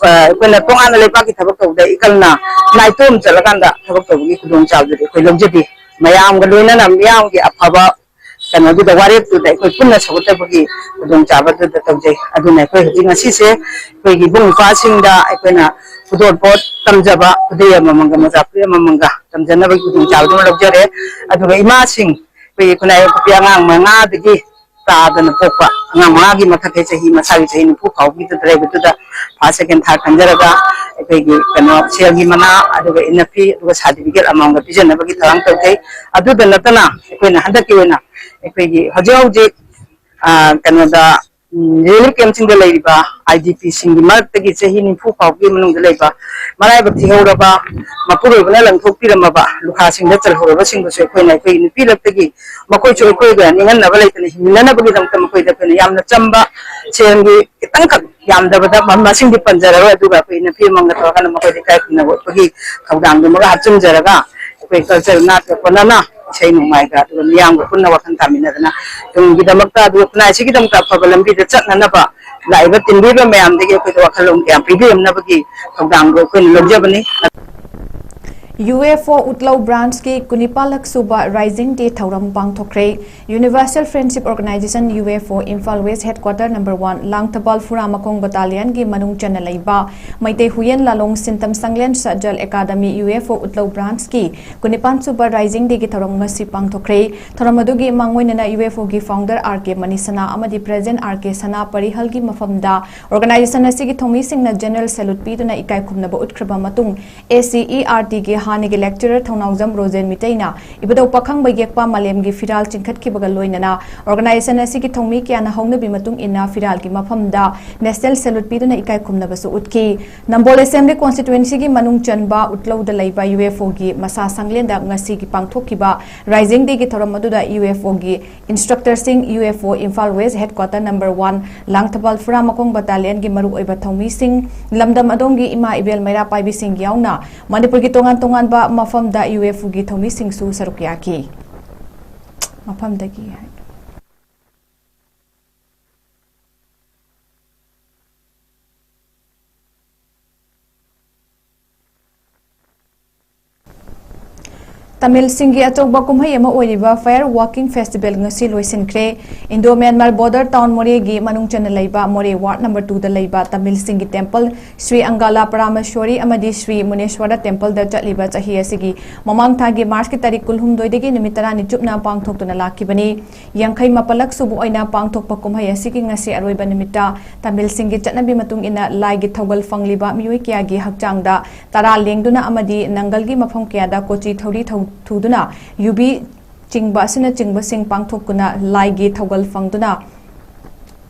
ꯑ, ꯑꯩꯈꯣꯏꯅ ꯇꯣꯉꯥꯟꯅ ꯂꯩꯕꯥꯛꯀꯤ ꯊꯕꯛ ꯇꯧꯕꯗ ꯏꯀꯜꯅ ꯅꯥꯏꯇꯣꯝ ꯆꯠꯂꯀꯥꯟꯗ ꯊꯕꯛ ꯇꯧꯕꯒꯤ ꯈꯨꯗꯣꯡꯆꯥꯕꯗꯨꯗꯤ ꯑꯩꯈꯣꯏ ꯂꯧꯖꯗꯦ꯫ ꯃꯌꯥꯝꯒ ꯂꯣꯏꯅꯅ ꯃꯤꯌꯥꯝꯒꯤ ꯑꯐꯕ ꯀꯩꯅꯣꯗꯨꯗ, ꯋꯥꯔꯦꯞꯇꯨꯗ ꯑꯩꯈꯣꯏ ꯄꯨꯟꯅ ꯁꯧꯒꯠꯆꯕꯒꯤ ꯈꯨꯗꯣꯡꯆꯥꯕꯗꯨꯗ ꯇꯧꯖꯩ꯫ ꯑꯗꯨꯅ ꯑꯩꯈꯣꯏ ꯍꯧꯖꯤꯛ ꯉꯁꯤꯁꯦ ꯑꯩꯈꯣꯏꯒꯤ ꯏꯕꯨꯡ ꯏꯄ꯭ꯋꯥꯁꯤꯡꯗ ꯑꯩꯈꯣꯏꯅ ꯈꯨꯗꯣꯜꯄꯣꯠ ꯇꯝꯖꯕ, ꯈꯨꯗꯩ ꯑꯃꯃꯝꯒ ꯃꯣꯖꯥ ꯐꯨꯔꯤꯠ ꯑꯃꯃꯝꯒ ꯇꯝꯖꯅꯕꯒꯤ ꯈꯨꯗꯣꯡꯆꯥꯕꯗꯨꯃ ꯂꯧꯖꯔꯦ꯫ ꯑꯗꯨꯒ ꯏꯃꯥꯁꯤꯡ, ꯑꯩꯈꯣꯏꯒꯤ ꯈꯨꯟꯅꯥꯏ ꯌꯣꯛꯄꯤ ꯑꯉꯥꯡ ꯃꯉꯥꯗꯒꯤ ꯇꯥꯗꯅ ꯄꯣꯛꯄ ꯑꯉꯥꯡ ꯃꯉꯥꯒꯤ ꯃꯊꯛꯇ ꯆꯍꯤ, ꯃꯁꯥꯒꯤ ꯆꯍꯤ ꯅꯤꯐꯨ ꯐꯥꯎꯕꯒꯤꯗꯨꯗ ꯂꯩꯕꯗꯨꯗ ꯐꯥꯔꯁ, ꯁꯦꯀꯦꯟ, ꯊꯥꯔꯠ ꯈꯟꯖꯔꯒ ꯑꯩꯈꯣꯏꯒꯤ ꯀꯩꯅꯣ ꯁꯦꯜꯒꯤ ꯃꯅꯥ, ꯑꯗꯨꯒ ꯏꯟꯅꯐꯤ, ꯑꯗꯨꯒ ꯁꯥꯔꯇꯤꯐꯤꯀꯦꯠ ꯑꯃꯃꯝꯒ ꯄꯤꯖꯅꯕꯒꯤ ꯊꯧꯔꯥꯡ ꯇꯧꯖꯩ꯫ ꯑꯗꯨꯗ ꯅꯠꯇꯅ ꯑꯩꯈꯣꯏꯅ ꯍꯟꯗꯛꯀꯤ ꯑꯣꯏꯅ ꯑꯩꯈꯣꯏꯒꯤ ꯍꯧꯖꯤꯛ ꯍꯧꯖꯤꯛ ꯑ, ꯀꯩꯅꯣꯗ, ꯎꯝ, ꯔꯤꯂꯤꯐ ꯀꯦꯝꯞꯁꯤꯡꯗ ꯂꯩꯔꯤꯕ ꯑꯥꯏ ꯗꯤ ꯄꯤꯁꯤꯡꯒꯤ ꯃꯔꯛꯇꯒꯤ ꯆꯍꯤ ꯅꯤꯐꯨ ꯐꯥꯎꯕꯒꯤ ꯃꯅꯨꯡꯗ ꯂꯩꯕ ꯃꯔꯥꯏꯕꯛ ꯊꯤꯍꯧꯔꯕ, ꯃꯄꯨꯔꯣꯏꯕꯅ ꯂꯪꯊꯣꯛꯄꯤꯔꯝꯃꯕ ꯂꯨꯈꯥꯁꯤꯡꯗ ꯆꯜꯍꯧꯔꯕꯁꯤꯡꯕꯨꯁꯨ ꯑꯩꯈꯣꯏꯅ ꯑꯩꯈꯣꯏꯒꯤ ꯅꯨꯄꯤ ꯂꯛꯇꯒꯤ ꯃꯈꯣꯏꯁꯨ ꯑꯩꯈꯣꯏꯒ ꯅꯤꯡꯍꯟꯅꯕ ꯂꯩꯇꯅ ꯍꯤꯡꯃꯤꯟꯅꯅꯕꯒꯤꯗꯃꯛꯇ ꯃꯈꯣꯏꯗ ꯑꯩꯈꯣꯏꯅ ꯌꯥꯝꯅ ꯆꯝꯕ ꯁꯦꯜꯒꯤ ꯈꯤꯇꯪꯈꯛ, ꯌꯥꯝꯗꯕꯗ ꯃ-, ꯃꯁꯤꯡꯗꯤ ꯄꯟꯖꯔꯔꯣꯏ, ꯑꯗꯨꯒ ꯑꯩꯈꯣꯏ ꯏꯟꯅꯐꯤ ꯑꯃꯃꯝꯒ ꯇꯧꯔꯀꯥꯟꯗ ꯃꯈꯣꯏꯗ ꯏꯀꯥꯏ ꯈꯨꯝꯅꯕ ꯎꯠꯄꯒꯤ ꯊꯧꯗꯥꯡꯗꯨꯃꯒ ꯍꯥꯞꯆꯤꯟꯖꯔꯒ ꯑꯩꯈꯣꯏ ꯀꯜꯆꯔ ꯅꯥꯠꯀ ꯀꯣꯟꯅꯅ ꯏꯁꯩ ꯅꯣꯡꯃꯥꯏꯒ ꯑꯗꯨꯒ ꯃꯤꯌꯥꯝꯒ ꯄꯨꯟꯅ ꯋꯥꯈꯜ ꯇꯥꯃꯤꯟꯅꯗꯅ ꯇꯨꯡꯒꯤꯗꯃꯛꯇ ꯑꯗꯨꯒ ꯈꯨꯟꯅꯥꯏꯁꯤꯒꯤꯗꯃꯛꯇ ꯑꯐꯕ ꯂꯝꯕꯤꯗ ꯆꯠꯅꯅꯕ ꯂꯥꯛꯏꯕ ꯇꯤꯟꯕꯤꯕ ꯃꯌꯥꯝꯗꯒꯤ ꯑꯩꯈꯣꯏꯗ ꯋꯥꯈꯜꯂꯣꯟ ꯀꯌꯥ ꯄꯤꯕꯤꯔꯝꯅꯕꯒꯤ ꯊꯧꯗꯥꯡꯗꯣ ꯑꯩꯈꯣꯏꯅ ꯂꯧꯖꯕꯅꯤ꯫ ꯌꯨ ꯑꯦꯐ ꯑꯣ ꯎꯠꯂꯧ ꯕ꯭ꯔꯥꯟꯆꯀꯤ ꯀꯨꯟꯅꯤꯄꯥꯜꯂꯛ ꯁꯨꯕ ꯔꯥꯏꯖꯤꯡ ꯗꯦ ꯊꯧꯔꯝ ꯄꯥꯡꯊꯣꯛꯈ꯭ꯔꯦ꯫ Universal friendship organization, U F O, Imphal west headquarter number one, Langthabal Phuramakhong ꯕꯇꯥꯂꯤꯌꯟꯒꯤ ꯃꯅꯨꯡ ꯆꯟꯅ ꯂꯩꯕ Meitei Huyen Lallong Sintam Shanglen Sajal academy, U F O Utlou ꯕ꯭ꯔꯥꯟꯆꯀꯤ ꯀꯨꯟꯅꯤꯄꯥꯜ ꯁꯨꯕ ꯔꯥꯏꯖꯤꯡ ꯗꯦꯒꯤ ꯊꯧꯔꯝ ꯉꯁꯤ ꯄꯥꯡꯊꯣꯛꯈ꯭ꯔꯦ꯫ ꯊꯧꯔꯝ ꯑꯗꯨꯒꯤ ꯃꯥꯡꯑꯣꯏꯅꯅ ꯌꯨ ꯑꯦꯐ ꯑꯣꯒꯤ ꯐꯥꯎꯟꯗꯔ ꯑꯥꯔ ꯀꯦ ꯃꯅꯤꯁꯅꯥ ꯑꯃꯗꯤ ꯄ꯭ꯔꯦꯖꯤꯗꯦꯟꯠ ꯑꯥꯔ ꯀꯦ ꯁꯅꯥ ꯄꯔꯤꯍꯜꯒꯤ ꯃꯐꯝꯗ ꯑꯣꯔꯒꯅꯥꯏꯖꯦꯁꯟ ꯑꯁꯤꯒꯤ ꯊꯧꯃꯤꯁꯤꯡꯅ ꯖꯦꯅꯔꯦꯜ ꯁꯦꯂꯨꯠ ꯄꯤꯗꯨꯅ ꯏꯀꯥꯏ ꯈꯨꯝꯅꯕ ꯎꯠꯈ꯭ꯔꯕ ꯃꯇꯨꯡ, ꯑꯦ ꯁꯤ ꯏ ꯑꯥꯔ ꯇꯤꯒꯤ ꯍꯥꯟꯅꯒꯤ lecturer ꯊꯧꯅꯥꯎꯖꯝ ꯔꯣꯖꯦꯟ ꯃꯤꯇꯩꯅ ꯏꯕꯨꯙꯧ ꯄꯥꯈꯪꯕ ꯌꯦꯛꯄ ꯃꯥꯂꯦꯝꯒꯤ ꯐꯤꯔꯥꯜ ꯆꯤꯡꯈꯠꯈꯤꯕꯒ ꯂꯣꯏꯅꯅ organization ꯑꯁꯤꯒꯤ ꯊꯧꯃꯤ ꯀꯌꯥꯅ ꯍꯧꯅꯕꯤ ꯃꯇꯨꯡ ꯏꯟꯅ ꯐꯤꯔꯥꯜꯒꯤ ꯃꯐꯝꯗ national salute ꯄꯤꯗꯨꯅ ꯏꯀꯥꯏ ꯈꯨꯝꯅꯕꯁꯨ ꯎꯠꯈꯤ꯫ ꯅꯝꯕꯣꯜ Assembly Constituencyꯒꯤ ꯃꯅꯨꯡ ꯆꯟꯕ ꯎꯠꯂꯧꯗ ꯂꯩꯕ UFOꯒꯤ ꯃꯁꯥ ꯁꯪꯂꯦꯟꯗ ꯉꯁꯤꯒꯤ ꯄꯥꯡꯊꯣꯛꯈꯤꯕ Rising Dayꯒꯤ ꯊꯧꯔꯝ ꯑꯗꯨꯗ UFOꯒꯤ instructorꯁꯤꯡ, UFO Imphal West Headquarter number one, Langthabal ꯐꯨꯔꯥꯃꯈꯣꯡ battalionꯒꯤ ꯃꯔꯨꯑꯣꯏꯕ ꯊꯧꯃꯤꯁꯤꯡ, ꯂꯝꯗꯝ ꯑꯗꯣꯝꯒꯤ ꯏꯃꯥ ꯏꯕꯦꯜ ꯃꯩꯔꯥ ꯄꯥꯏꯕꯤꯁꯤꯡ ꯌꯥꯎꯅ ꯃꯅꯤꯄꯨꯔꯒꯤ ꯇꯣꯉꯥꯟ ꯇꯣꯉꯥꯟꯕ ꯃꯐꯝꯗ UFOꯒꯤ ꯊꯧꯃꯤꯁꯤꯡꯁꯨ ꯁꯔꯨꯛ ꯌꯥꯈꯤ꯫ ꯃꯐꯝꯗꯒꯤ ꯍꯥꯏ꯫ ꯇꯥꯃꯤꯜꯁꯤꯡꯒꯤ ꯑꯆꯧꯕ ꯀꯨꯝꯍꯩ ꯑꯃ ꯑꯣꯏꯔꯤꯕ Fire Walking Festival ꯉꯁꯤ ꯂꯣꯏꯁꯤꯟꯈ꯭ꯔꯦ꯫ Indo Myanmar border town ꯃꯣꯔꯦꯒꯤ ꯃꯅꯨꯡ ꯆꯟꯅ ꯂꯩꯕ ꯃꯣꯔꯦ ward number twoꯗ ꯂꯩꯕ ꯇꯥꯃꯤꯜꯁꯤꯡꯒꯤ temple ꯁ꯭ꯔꯤ ꯑꯪꯒꯥꯂꯥ ꯄꯔꯥꯃꯦꯁ꯭ꯋꯔꯤ ꯑꯃꯗꯤ ꯁ꯭ꯔꯤ ꯃꯨꯅꯦꯁ꯭ꯋꯔ templeꯗ ꯆꯠꯂꯤꯕ ꯆꯍꯤ ꯑꯁꯤꯒꯤ ꯃꯃꯥꯡ ꯊꯥꯒꯤ Marchꯀꯤ ꯇꯥꯔꯤꯛ ꯀꯨꯟꯍꯨꯝꯗꯣꯏꯗꯒꯤ ꯅꯨꯃꯤꯠ ꯇꯔꯥꯅꯤ ꯆꯨꯞꯅ ꯄꯥꯡꯊꯣꯛꯇꯨꯅ ꯂꯥꯛꯈꯤꯕꯅꯤ꯫ ꯌꯥꯡꯈꯩ ꯃꯥꯄꯜꯂꯛ ꯁꯨꯕ ꯑꯣꯏꯅ ꯄꯥꯡꯊꯣꯛꯄ ꯀꯨꯝꯍꯩ ꯑꯁꯤꯒꯤ ꯉꯁꯤ ꯑꯔꯣꯏꯕ ꯅꯨꯃꯤꯠꯇ ꯇꯥꯃꯤꯜꯁꯤꯡꯒꯤ ꯆꯠꯅꯕꯤ ꯃꯇꯨꯡ ꯏꯟꯅ ꯂꯥꯏꯒꯤ ꯊꯧꯒꯜ ꯐꯪꯂꯤꯕ ꯃꯤꯑꯣꯏ ꯀꯌꯥꯒꯤ ꯍꯛꯆꯥꯡꯗ ꯇꯔꯥ ꯂꯦꯡꯗꯨꯅ ꯑꯃꯗꯤ ꯅꯪꯒꯜꯒꯤ ꯃꯐꯝ ꯀꯌꯥꯗ ꯀꯣꯆꯤ ꯊꯧꯔꯤ ꯊꯧ-, ꯊꯨꯗꯨꯅ ꯌꯨꯕꯤ ꯆꯤꯡꯕ ꯑꯁꯤꯅꯆꯤꯡꯕꯁꯤꯡ ꯄꯥꯡꯊꯣꯛꯇꯨꯅ ꯂꯥꯏꯒꯤ ꯊꯧꯒꯜ ꯐꯪꯗꯨꯅ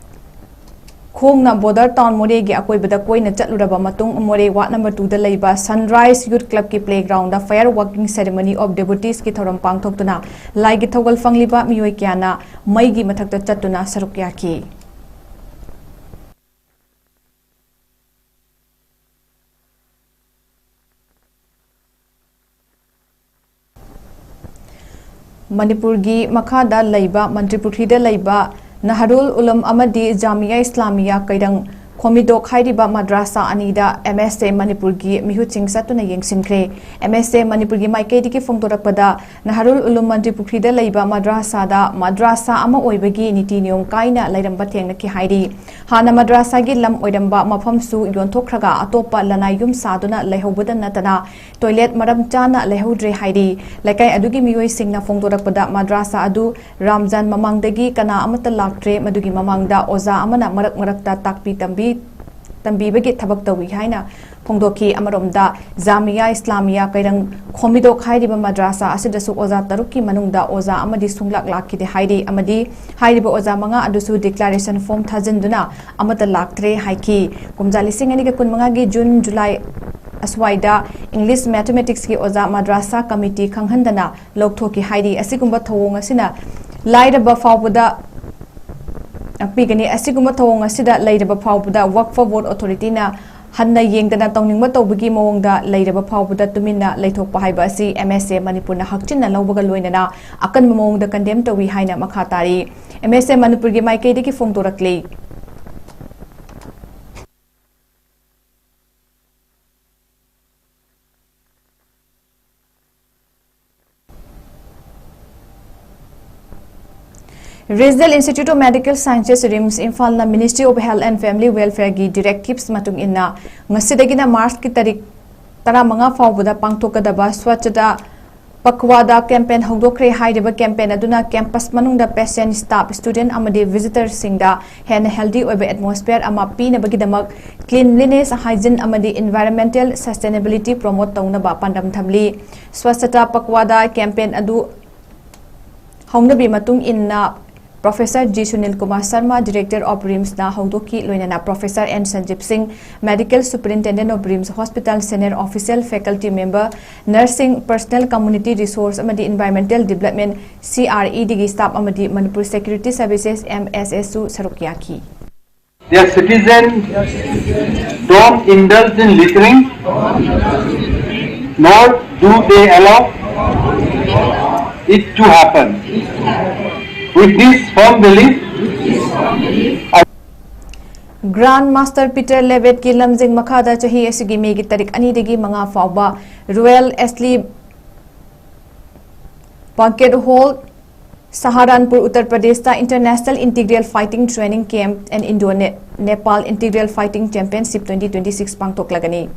ꯈꯣꯡꯅ border town ꯃꯣꯔꯦꯒꯤ ꯑꯀꯣꯏꯕꯗ ꯀꯣꯏꯅ ꯆꯠꯂꯨꯔꯕ ꯃꯇꯨꯡ, ꯃꯣꯔꯦ ward number twoꯗ ꯂꯩꯕ Sunrise Youth Clubꯀꯤ playgroundꯗ Fire Walking Ceremony of Devoteesꯀꯤ ꯊꯧꯔꯝ ꯄꯥꯡꯊꯣꯛꯇꯨꯅ ꯂꯥꯏꯒꯤ ꯊꯧꯒꯜ ꯐꯪꯂꯤꯕ ꯃꯤꯑꯣꯏ ꯀꯌꯥꯅ ꯃꯩꯒꯤ ꯃꯊꯛꯇ ꯆꯠꯇꯨꯅ ꯁꯔꯨꯛ ꯌꯥꯈꯤ꯫ ꯃꯅꯤꯄꯨꯔꯒꯤ ꯃꯈꯥꯗ ꯂꯩꯕ ꯃꯟꯇ꯭ꯔꯤꯄꯨꯈ꯭ꯔꯤꯗ ꯂꯩꯕ ꯅꯍꯔꯨꯜ ꯎꯂꯨꯝ ꯑꯃꯗꯤ ꯖꯥꯃꯤꯌꯥ ꯏꯁꯂꯥꯃꯤꯌꯥ ꯀꯩꯔꯪ ꯈꯣꯃꯤꯗꯣꯛ ꯍꯥꯏꯔꯤꯕ ꯃꯗ꯭ꯔꯥꯁꯥ ꯑꯅꯤꯗ MSA ꯃꯅꯤꯄꯨꯔꯒꯤ ꯃꯤꯍꯨꯠꯁꯤꯡ ꯆꯠꯇꯨꯅ ꯌꯦꯡꯁꯤꯟꯈ꯭ꯔꯦ꯫ MSA ꯃꯅꯤꯄꯨꯔꯒꯤ ꯃꯥꯏꯀꯩꯗꯒꯤ ꯐꯣꯡꯗꯣꯔꯛꯄꯗ, ꯅꯍꯔꯨꯜ ꯎꯂꯨꯝ ꯃꯟꯇ꯭ꯔꯤꯄꯨꯈ꯭ꯔꯤꯗ ꯂꯩꯕ ꯃꯗ꯭ꯔꯥꯁꯥꯗ ꯃꯗ꯭ꯔꯥꯁꯥ ꯑꯃ ꯑꯣꯏꯕꯒꯤ ꯅꯤꯇꯤ ꯅꯤꯌꯣꯝ ꯀꯥꯏꯅ ꯂꯩꯔꯝꯕ ꯊꯦꯡꯅꯈꯤ ꯍꯥꯏꯔꯤ꯫ ꯍꯥꯟꯅ ꯃꯗ꯭ꯔꯥꯁꯥꯒꯤ ꯂꯝ ꯑꯣꯏꯔꯝꯕ ꯃꯐꯝꯁꯨ ꯌꯣꯟꯊꯣꯛꯈ꯭ꯔꯒ ꯑꯇꯣꯞꯄ ꯂꯅꯥꯏ ꯌꯨꯝ ꯁꯥꯗꯨꯅ ꯂꯩꯍꯧꯕꯗ ꯅꯠꯇꯅ toilet ꯃꯔꯝ ꯆꯥꯅ ꯂꯩꯍꯧꯗ꯭ꯔꯦ ꯍꯥꯏꯔꯤ꯫ ꯂꯩꯀꯥꯏ ꯑꯗꯨꯒꯤ ꯃꯤꯑꯣꯏꯁꯤꯡꯅ ꯐꯣꯡꯗꯣꯔꯛꯄꯗ, ꯃꯗ꯭ꯔꯥꯁꯥ ꯑꯗꯨ ꯔꯥꯝꯖꯥꯟ ꯃꯃꯥꯡꯗꯒꯤ ꯀꯅꯥ ꯑꯃꯠꯇ ꯂꯥꯛꯇ꯭ꯔꯦ꯫ ꯃꯗꯨꯒꯤ ꯃꯃꯥꯡꯗ ꯑꯣꯖꯥ ꯑꯃꯅ ꯃꯔꯛ ꯃꯔꯛꯇ ꯇꯥꯛꯄꯤ ꯇꯝꯕꯤ ꯇꯝꯕꯤꯕꯒꯤ ꯊꯕꯛ ꯇꯧꯏ ꯍꯥꯏꯅ ꯐꯣꯡꯗꯣꯛꯈꯤ꯫ ꯑꯃꯔꯣꯝꯗ, ꯖꯥꯃꯤꯌꯥ ꯏꯁꯂꯥꯃꯤꯌꯥ ꯀꯩꯔꯪ ꯈꯣꯝꯕꯤꯗꯣꯛ ꯍꯥꯏꯔꯤꯕ ꯃꯗ꯭ꯔꯥꯁꯥ ꯑꯁꯤꯗꯁꯨ ꯑꯣꯖꯥ ꯇꯔꯨꯛꯀꯤ ꯃꯅꯨꯡꯗ ꯑꯣꯖꯥ ꯑꯃꯗꯤ ꯁꯨꯡꯂꯥꯛ ꯂꯥꯛꯈꯤꯗꯦ ꯍꯥꯏꯔꯤ ꯑꯃꯗꯤ ꯍꯥꯏꯔꯤꯕ ꯑꯣꯖꯥ ꯃꯉꯥ ꯑꯗꯨꯁꯨ declaration form ꯊꯥꯖꯤꯟꯗꯨꯅ ꯑꯃꯠꯇ ꯂꯥꯛꯇ꯭ꯔꯦ ꯍꯥꯏꯈꯤ꯫ ꯀꯨꯝꯖꯥ ꯂꯤꯁꯤꯡ ꯑꯅꯤꯒ ꯀꯨꯟꯃꯉꯥꯒꯤ ꯖꯨꯟ, ꯖꯨꯂꯥꯏ ꯑꯁ꯭ꯋꯥꯏꯗ English Mathematicsꯀꯤ ꯑꯣꯖꯥ ꯃꯗ꯭ꯔꯥꯁꯥ committee ꯈꯪꯍꯟꯗꯅ ꯂꯧꯊꯣꯛꯈꯤ ꯍꯥꯏꯔꯤ꯫ ꯑꯁꯤꯒꯨꯝꯕ ꯊꯧꯑꯣꯡ ꯑꯁꯤꯅ ꯂꯥꯏꯔꯕ ꯐꯥꯎꯕꯗ ꯉꯥꯛꯄꯤꯒꯅꯤ꯫ ꯑꯁꯤꯒꯨꯝꯕ ꯊꯧꯑꯣꯡ ꯑꯁꯤꯗ ꯂꯩꯔꯕ ꯐꯥꯎꯕꯗ Waqf Board Authorityꯅ ꯍꯟꯅ ꯌꯦꯡꯗꯅ ꯇꯧꯅꯤꯡꯕ ꯇꯧꯕꯒꯤ ꯃꯑꯣꯡꯗ ꯂꯩꯔꯕ ꯐꯥꯎꯕꯗ ꯇꯨꯃꯤꯟꯅ ꯂꯩꯊꯣꯛꯄ ꯍꯥꯏꯕ ꯑꯁꯤ MSA ꯃꯅꯤꯄꯨꯔꯅ ꯍꯛꯆꯤꯟꯅ ꯂꯧꯕꯒ ꯂꯣꯏꯅꯅ ꯑꯀꯟꯕ ꯃꯑꯣꯡꯗ condemn ꯇꯧꯏ ꯍꯥꯏꯅ ꯃꯈꯥ ꯇꯥꯔꯤ꯫ MSA ꯃꯅꯤꯄꯨꯔꯒꯤ ꯃꯥꯏꯀꯩꯗꯒꯤ ꯐꯣꯡꯗꯣꯔꯛꯂꯤ꯫ Regional Institute of Medical Sciences, RIMS, ꯏꯝꯐꯥꯜꯅ Ministry of Health and Family Welfareꯒꯤ directives ꯃꯇꯨꯡ ꯏꯟꯅ ꯉꯁꯤꯗꯒꯤꯅ ꯃꯥꯔꯆꯀꯤ ꯇꯥꯔꯤꯛ ꯇꯔꯥꯃꯉꯥ ꯐꯥꯎꯕꯗ ꯄꯥꯡꯊꯣꯛꯀꯗꯕ Swachhata Pakhwada campaign ꯍꯧꯗꯣꯛꯈ꯭ꯔꯦ꯫ ꯍꯥꯏꯔꯤꯕ campaign ꯑꯗꯨꯅ campus ꯃꯅꯨꯡꯗ patient, staff, student ꯑꯃꯗꯤ visitorꯁꯤꯡꯗ ꯍꯦꯟꯅ healthy ꯑꯣꯏꯕ atmosphere ꯑꯃ ꯄꯤꯅꯕꯒꯤꯗꯃꯛ cleanliness, hygiene ꯑꯃꯗꯤ environmental sustainability promote ꯇꯧꯅꯕ ꯄꯥꯟꯗꯝ ꯊꯝꯂꯤ꯫ Swachhata Pakhwada campaign ꯑꯗꯨ ꯍꯧꯅꯕꯤ ꯃꯇꯨꯡ ꯏꯟꯅ Professor G Sunil Kumar Sharma, Director of RIMSꯅ ꯍꯧꯗꯣꯛꯈꯤ꯫ ꯂꯣꯏꯅꯅ Professor N Sanjeev Singh, Medical Superintendent of RIMS Hospital, senior official, faculty member, nursing, personnel, community resource ꯑꯃꯗꯤ environmental development, CREDꯒꯤ staff ꯑꯃꯗꯤ Manipur Security Services, MSSꯁꯨ ꯁꯔꯨꯛ ꯌꯥꯈꯤ꯫ Their citizens don't indulge in littering, nor do they allow it to happen. With this firm belief, I Grand Master Peter Levettꯀꯤ ꯂꯝꯖꯤꯡ ꯃꯈꯥꯗ ꯆꯍꯤ ꯑꯁꯤꯒꯤ ꯃꯦꯒꯤ ꯇꯥꯔꯤꯛ ꯑꯅꯤꯗꯒꯤ ꯃꯉꯥ ꯐꯥꯎꯕ Royal Ashley Banquet Hall, Saharanpur, Uttar Pradeshꯇ International Integral Fighting Training Camp and Indo-Nepal Integral Fighting Championship twenty twenty-six ꯄꯥꯡꯊꯣꯛꯂꯒꯅꯤ꯫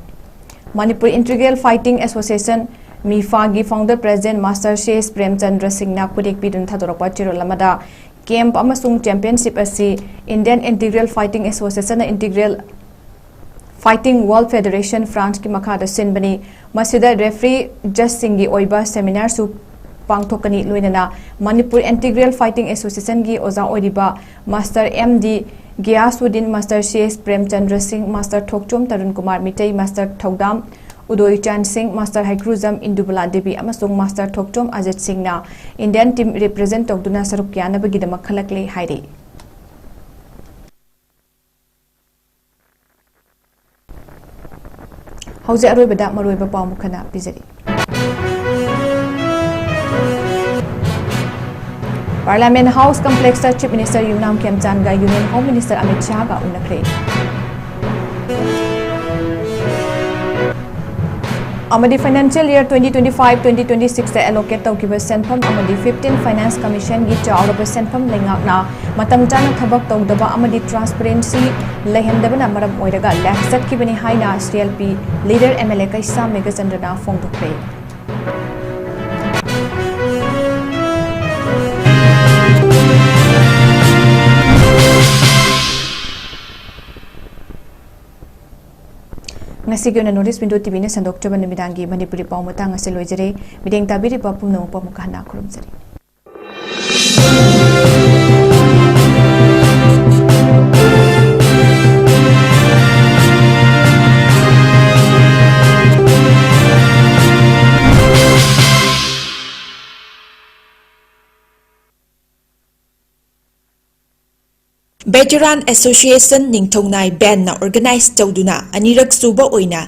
Manipur Integral Fighting Association, MIFAꯒꯤ founder president Master Shesh Premchandra Singhꯅ ꯈꯨꯗꯦꯛ ꯄꯤꯗꯨꯅ ꯊꯥꯗꯣꯔꯛꯄ ꯆꯦꯔꯣꯜ ꯑꯃꯗ, camp ꯑꯃꯁꯨꯡ championship ꯑꯁꯤ Indian Integral Fighting Associationꯅ integral Fighting World Federation, Franceꯀꯤ ꯃꯈꯥꯗ ꯁꯤꯟꯕꯅꯤ꯫ ꯃꯁꯤꯗ referee judgeꯁꯤꯡꯒꯤ ꯑꯣꯏꯕ seminarꯁꯨ ꯄꯥꯡꯊꯣꯛꯀꯅꯤ, ꯂꯣꯏꯅꯅ ꯃꯅꯤꯄꯨꯔ Integral Fighting Associationꯒꯤ ꯑꯣꯖꯥ ꯑꯣꯏꯔꯤꯕ Master M D ꯒꯤꯌꯥꯁꯎꯗꯤꯟ, Master C S Premchandra ꯁꯤꯡ, Master ꯊꯣꯛꯆꯣꯝ ꯇꯔꯨꯟ ꯀꯨꯃꯥꯔ ꯃꯤꯇꯩ, Master ꯊꯧꯗꯥꯝ ꯎꯗꯣꯏ ꯆꯥꯟ ꯁꯤꯡ, Master ꯍꯩꯀ꯭ꯔꯨꯖꯝ ꯏꯟꯗꯨꯕꯂꯥ ꯗꯦꯕꯤ ꯑꯃꯁꯨꯡ Master ꯊꯣꯛꯆꯣꯝ ꯑꯖꯤꯠ ꯁꯤꯡꯅ Indian team represent ꯇꯧꯗꯨꯅ ꯁꯔꯨꯛ ꯌꯥꯅꯕꯒꯤꯗꯃꯛ ꯈꯜꯂꯛꯂꯦ ꯍꯥꯏꯔꯤ꯫ ꯍꯧꯖꯤꯛ ꯑꯔꯣꯏꯕꯗ ꯃꯔꯨꯑꯣꯏꯕ ꯄꯥꯎ ꯃꯈꯥ ꯄꯤꯖꯔꯤ꯫ Parliament House Complexꯇ Chief Minister ꯌꯨꯝꯅꯥꯝ ꯈꯦꯝꯆꯥꯟꯒ Union Home Minister ꯑꯃꯤꯠ ꯁꯥꯍꯒ ꯎꯅꯈ꯭ꯔꯦ꯫ ꯑꯃꯗꯤ financial year twenty twenty-five twenty twenty-sixꯇ allocate ꯇꯧꯈꯤꯕ ꯁꯦꯟꯐꯝ ꯑꯃꯗꯤ fifteen Finance Commissionꯒꯤ ꯆꯥꯎꯔꯕ ꯁꯦꯟꯐꯝ ꯂꯩꯉꯥꯛꯅ ꯃꯇꯝ ꯆꯥꯅ ꯊꯕꯛ ꯇꯧꯗꯕ ꯑꯃꯗꯤ transparency ꯂꯩꯍꯟꯗꯕꯅ ꯃꯔꯝ ꯑꯣꯏꯔꯒ lapse ꯆꯠꯈꯤꯕꯅꯤ ꯍꯥꯏꯅ C L P leader M L A ꯀꯩꯁꯥꯝ ꯃꯦꯘꯆꯟꯗ꯭ꯔꯅ ꯐꯣꯡꯗꯣꯛꯈ꯭ꯔꯦ꯫ ꯉꯁꯤꯒꯤ ꯑꯣꯏꯅ North East Window TVꯅ ꯁꯟꯗꯣꯛꯆꯕ ꯅꯨꯃꯤꯗꯥꯡꯒꯤ ꯃꯅꯤꯄꯨꯔꯤ ꯄꯥꯎ ꯃꯇꯥꯡ ꯑꯁꯤ ꯂꯣꯏꯖꯔꯦ꯫ ꯃꯤꯠꯌꯦꯡ ꯇꯥꯕꯤꯔꯤꯕ ꯄꯨꯝꯅꯃꯛꯄꯨ ꯑꯃꯨꯛꯀ ꯍꯟꯅ ꯈꯨꯔꯨꯝꯖꯔꯤ꯫ Veteran Association ꯅꯤꯡꯊꯧꯅꯥꯏ bandꯅ organize ꯇꯧꯗꯨꯅ ꯑꯅꯤꯔꯛ ꯁꯨꯕ ꯑꯣꯏꯅ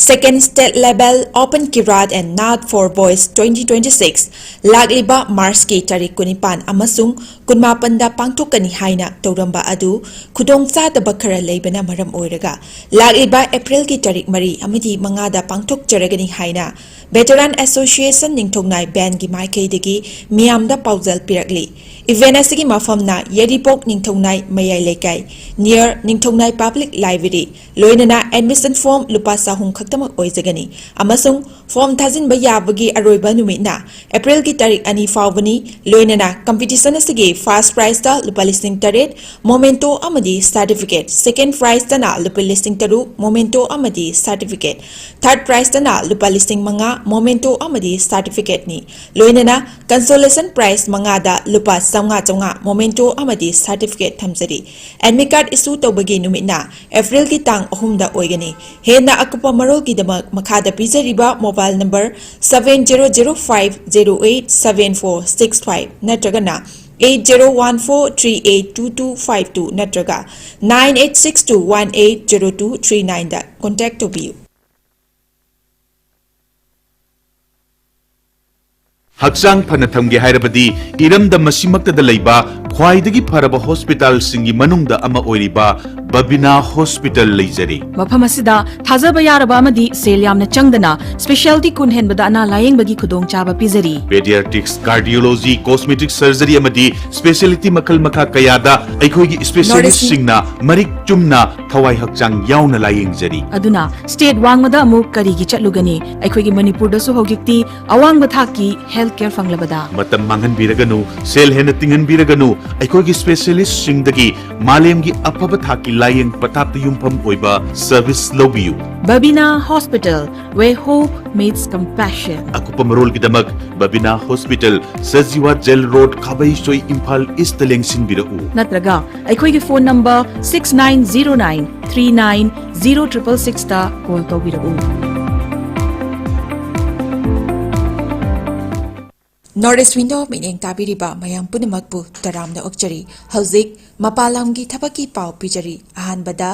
Second State Level Open Kirat and Naad for Boys twenty twenty-six ꯂꯥꯛꯂꯤꯕ Marchꯀꯤ ꯇꯥꯔꯤꯛ ꯀꯨꯟꯅꯤꯄꯥꯟ ꯑꯃꯁꯨꯡ ꯀꯨꯟꯃꯥꯄꯟꯗ ꯄꯥꯡꯊꯣꯛꯀꯅꯤ ꯍꯥꯏꯅ ꯇꯧꯔꯝꯕ ꯑꯗꯨ ꯈꯨꯗꯣꯡꯆꯥꯗꯕ ꯈꯔ ꯂꯩꯕꯅ ꯃꯔꯝ ꯑꯣꯏꯔꯒ ꯂꯥꯛꯂꯤꯕ Aprilꯒꯤ ꯇꯥꯔꯤꯛ ꯃꯔꯤ ꯑꯃꯗꯤ ꯃꯉꯥꯗ ꯄꯥꯡꯊꯣꯛꯆꯔꯒꯅꯤ ꯍꯥꯏꯅ Veteran Association ꯅꯤꯡꯊꯧꯅꯥꯏ ꯕꯦꯟꯒꯤ ꯃꯥꯏꯀꯩꯗꯒꯤ ꯃꯤꯌꯥꯝꯗ ꯄꯥꯎꯖꯦꯜ ꯄꯤꯔꯛꯂꯤ꯫ Event ꯑꯁꯤꯒꯤ ꯃꯐꯝꯅ ꯌꯥꯏꯔꯤꯄꯣꯛ ꯅꯤꯡꯊꯧꯅꯥꯏ ꯃꯌꯥꯏ ꯂꯩꯀꯥꯏ, near ꯅꯤꯡꯊꯧꯅꯥꯏ Public Library, ꯂꯣꯏꯅꯅ admission form ꯂꯨꯄꯥ ꯆꯍꯨꯝ ꯈꯛꯇꯃꯛ ꯑꯣꯏꯖꯒꯅꯤ, ꯑꯃꯁꯨꯡ form ꯊꯥꯖꯤꯟꯕ ꯌꯥꯕꯒꯤ ꯑꯔꯣꯏꯕ ꯅꯨꯃꯤꯠꯅ Aprilꯒꯤ ꯇꯥꯔꯤꯛ ꯑꯅꯤ ꯐꯥꯎꯕꯅꯤ꯫ ꯂꯣꯏꯅꯅ competition ꯑꯁꯤꯒꯤ first prizeꯇ ꯂꯨꯄꯥ ꯂꯤꯁꯤꯡ ꯇꯔꯦꯠ memento ꯑꯃꯗꯤ certificate, second prizeꯇꯅ ꯂꯨꯄꯥ ꯂꯤꯁꯤꯡ ꯇꯔꯨꯛ memento ꯑꯃꯗꯤ certificate, third prizeꯇꯅ ꯂꯨꯄꯥ ꯂꯤꯁꯤꯡ ꯃꯉꯥ memento ꯑꯃꯗꯤ certificateꯅꯤ꯫ ꯂꯣꯏꯅꯅ consolation prize ꯃꯉꯥꯗ ꯂꯨꯄꯥ ꯆꯥꯝꯃꯉꯥ ꯆꯥꯝꯃꯉꯥ memento ꯑꯃꯗꯤ certificate ꯊꯝꯖꯔꯤ꯫ Admit card issue ꯇꯧꯕꯒꯤ ꯅꯨꯃꯤꯠꯅ Aprilꯒꯤ ꯇꯥꯡ ꯑꯍꯨꯝꯗ ꯑꯣꯏꯒꯅꯤ꯫ ꯍꯦꯟꯅ ꯑꯀꯨꯞꯄ ꯃꯔꯣꯜꯒꯤꯗꯃꯛ ꯃꯈꯥꯗ ꯄꯤꯖꯔꯤꯕ mobile number seven zero zero five zero eight seven four six five ꯅꯠꯇ꯭ꯔꯒꯅ eight zero one four three eight two two five two ꯅꯠꯇ꯭ꯔꯒ nine eight six two one eight zero two three nineꯗ contact ꯇꯧꯕꯤꯌꯨ꯫ ꯍꯛꯆꯥꯡ ꯐꯅ ꯊꯝꯒꯦ ꯍꯥꯏꯔꯕꯗꯤ ꯏꯔꯝꯗꯝ ꯑꯁꯤꯃꯛꯇꯗ ꯂꯩꯕ ꯈ꯭ꯋꯥꯏꯗꯒꯤ ꯐꯔꯕ ꯍꯣꯁꯄꯤꯇꯥꯜꯁꯤꯡꯒꯤ ꯃꯅꯨꯡꯗ ꯑꯃ ꯑꯣꯏꯔꯤꯕ ꯕꯕꯤꯅꯥ ꯍꯣꯁꯄꯤꯇꯥꯜ ꯂꯩꯖꯔꯤ꯫ ꯃꯐꯝ ꯑꯁꯤꯗ ꯊꯥꯖꯕ ꯌꯥꯔꯕ ꯑꯃꯗꯤ ꯁꯦꯜ ꯌꯥꯝꯅ ꯆꯪꯗꯅ specialty ꯀꯨꯟ ꯍꯦꯟꯕꯗ ꯑꯅꯥ ꯂꯥꯌꯦꯡꯕꯒꯤ ꯈꯨꯗꯣꯡꯆꯥꯕ ꯄꯤꯖꯔꯤ꯫ Pediatrics, cardiology, cosmetic surgery ꯑꯃꯗꯤ specialty ꯃꯈꯜ ꯃꯈꯥ ꯀꯌꯥꯗ ꯑꯩꯈꯣꯏꯒꯤ specialistꯁꯤꯡꯅ ꯃꯔꯤꯛ ꯆꯨꯝꯅ ꯊꯋꯥꯏ ꯍꯛꯆꯥꯡ ꯌꯥꯎꯅ ꯂꯥꯌꯦꯡꯖꯔꯤ꯫ ꯑꯗꯨꯅ state ꯋꯥꯡꯃꯗ ꯑꯃꯨꯛ ꯀꯔꯤꯒꯤ ꯆꯠꯂꯨꯒꯅꯤ? ꯑꯩꯈꯣꯏꯒꯤ ꯃꯅꯤꯄꯨꯔꯗꯁꯨ ꯍꯧꯖꯤꯛꯇꯤ ꯑꯋꯥꯡꯕ ꯊꯥꯛꯀꯤ health care ꯐꯪꯂꯕꯗ꯫ ꯃꯇꯝ ꯃꯥꯡꯍꯟꯕꯤꯔꯒꯅꯨ, ꯁꯦꯜ ꯍꯦꯟꯅ ꯇꯤꯡꯍꯟꯕꯤꯔꯒꯅꯨ, ꯑꯩꯈꯣꯏꯒꯤ specialistꯁꯤꯡꯗꯒꯤ ꯃꯥꯂꯦꯝꯒꯤ ꯑꯐꯕ ꯊꯥꯛꯀꯤ ꯂꯥꯌꯦꯡ ꯄꯊꯥꯞꯇ ꯌꯨꯝꯐꯝ ꯑꯣꯏꯕ service ꯂꯧꯕꯤꯌꯨ꯫ Babina Hospital, where hope meets compassion. ꯑꯀꯨꯞꯄ ꯃꯔꯣꯜꯒꯤꯗꯃꯛ Babina Hospital, Sajiwa Jail Road, ꯈꯥꯕꯩꯁꯣꯏ, Imphal Eastꯇ ꯂꯦꯡꯁꯤꯟꯕꯤꯔꯛꯎ꯫ ꯅꯠꯇ꯭ꯔꯒ ꯑꯩꯈꯣꯏꯒꯤ phone number six nine zero nine three nine zero triple sixꯇ call ꯇꯧꯕꯤꯔꯛꯎ꯫ North East Window ꯃꯤꯠꯌꯦꯡ ꯇꯥꯕꯤꯔꯤꯕ ꯃꯌꯥꯝ ꯄꯨꯝꯅꯃꯛꯄꯨ ꯇꯔꯥꯝꯅ ꯑꯣꯛꯆꯔꯤ꯫ ꯍꯧꯖꯤꯛ ꯃꯄꯥꯟ ꯂꯝꯒꯤ ꯊꯕꯛꯀꯤ ꯄꯥꯎ ꯄꯤꯖꯔꯤ꯫ ꯑꯍꯥꯟꯕꯗ,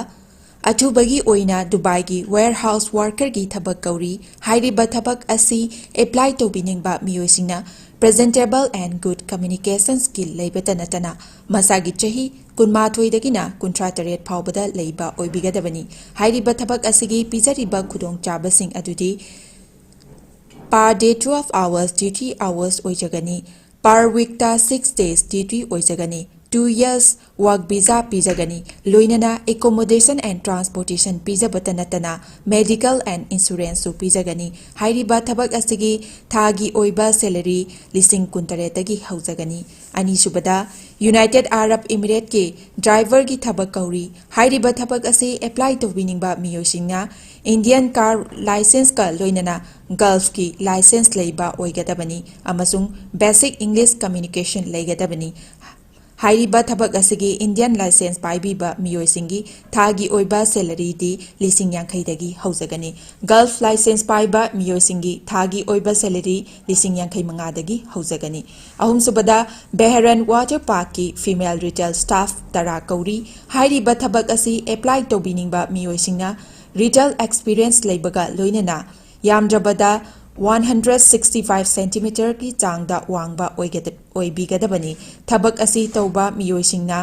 ꯑꯊꯨꯕꯒꯤ ꯑꯣꯏꯅ ꯗꯨꯕꯥꯏꯒꯤ warehouse workerꯒꯤ ꯊꯕꯛ ꯀꯧꯔꯤ꯫ ꯍꯥꯏꯔꯤꯕ ꯊꯕꯛ ꯑꯁꯤ apply ꯇꯧꯕꯤꯅꯤꯡꯕ ꯃꯤꯑꯣꯏꯁꯤꯡꯅ presentable and good communication skill ꯂꯩꯕꯇ ꯅꯠꯇꯅ ꯃꯁꯥꯒꯤ ꯆꯍꯤ ꯀꯨꯟꯃꯥꯊꯣꯏꯗꯒꯤꯅ ꯀꯨꯟꯊ꯭ꯔꯥ ꯇꯔꯦꯠ ꯐꯥꯎꯕꯗ ꯂꯩꯕ ꯑꯣꯏꯕꯤꯒꯗꯕꯅꯤ꯫ ꯍꯥꯏꯔꯤꯕ ꯊꯕꯛ ꯑꯁꯤꯒꯤ ꯄꯤꯖꯔꯤꯕ ꯈꯨꯗꯣꯡꯆꯥꯕꯁꯤꯡ ꯑꯗꯨꯗꯤ Per day twelve hours duty hours ꯑꯣꯏꯖꯒꯅꯤ꯫ Per weekꯇ six days duty ꯑꯣꯏꯖꯒꯅꯤ꯫ Two years work visa ꯄꯤꯖꯒꯅꯤ꯫ ꯂꯣꯏꯅꯅ accommodation and transportation ꯄꯤꯖꯕꯇ ꯅꯠꯇꯅ medical and insuranceꯁꯨ ꯄꯤꯖꯒꯅꯤ꯫ ꯍꯥꯏꯔꯤꯕ ꯊꯕꯛ ꯑꯁꯤꯒꯤ ꯊꯥꯒꯤ ꯑꯣꯏꯕ salary ꯂꯤꯁꯤꯡ ꯀꯨꯟꯇꯔꯦꯠꯇꯒꯤ ꯍꯧꯖꯒꯅꯤ꯫ ꯑꯅꯤꯁꯨꯕꯗ, United Arab Emirateꯀꯤ driverꯒꯤ ꯊꯕꯛ ꯀꯧꯔꯤ꯫ ꯍꯥꯏꯔꯤꯕ ꯊꯕꯛ ꯑꯁꯤ apply ꯇꯧꯕꯤꯅꯤꯡꯕ ꯃꯤꯑꯣꯏꯁꯤꯡꯅ Indian car licenceꯀ ꯂꯣꯏꯅꯅ Gulfꯀꯤ license ꯂꯩꯕ ꯑꯣꯏꯒꯗꯕꯅꯤ ꯑꯃꯁꯨꯡ basic English communication ꯂꯩꯒꯗꯕꯅꯤ꯫ ꯍꯥꯏꯔꯤꯕ ꯊꯕꯛ ꯑꯁꯤꯒꯤ Indian license ꯄꯥꯏꯕꯤꯕ ꯃꯤꯑꯣꯏꯁꯤꯡꯒꯤ ꯊꯥꯒꯤ ꯑꯣꯏꯕ salaryꯗꯤ ꯂꯤꯁꯤꯡ ꯌꯥꯡꯈꯩꯗꯒꯤ ꯍꯧꯖꯒꯅꯤ꯫ Gulf license ꯄꯥꯏꯕ ꯃꯤꯑꯣꯏꯁꯤꯡꯒꯤ ꯊꯥꯒꯤ ꯑꯣꯏꯕ salary ꯂꯤꯁꯤꯡ ꯌꯥꯡꯈꯩ ꯃꯉꯥꯗꯒꯤ ꯍꯧꯖꯒꯅꯤ꯫ ꯑꯍꯨꯝꯁꯨꯕꯗ, Bahrain water parkꯀꯤ female retail staff ꯇꯔꯥ ꯀꯧꯔꯤ꯫ ꯍꯥꯏꯔꯤꯕ ꯊꯕꯛ ꯑꯁꯤ apply ꯇꯧꯕꯤꯅꯤꯡꯕ ꯃꯤꯑꯣꯏꯁꯤꯡꯅ retail experience ꯂꯩꯕꯒ ꯂꯣꯏꯅꯅ ꯌꯥꯝꯗ꯭ꯔꯕꯗ one hundred sixty five centimeterꯒꯤ ꯆꯥꯡꯗ ꯋꯥꯡꯕ ꯑꯣꯏꯒꯗ-, ꯑꯣꯏꯕꯤꯒꯗꯕꯅꯤ꯫ ꯊꯕꯛ ꯑꯁꯤ ꯇꯧꯕ ꯃꯤꯑꯣꯏꯁꯤꯡꯅ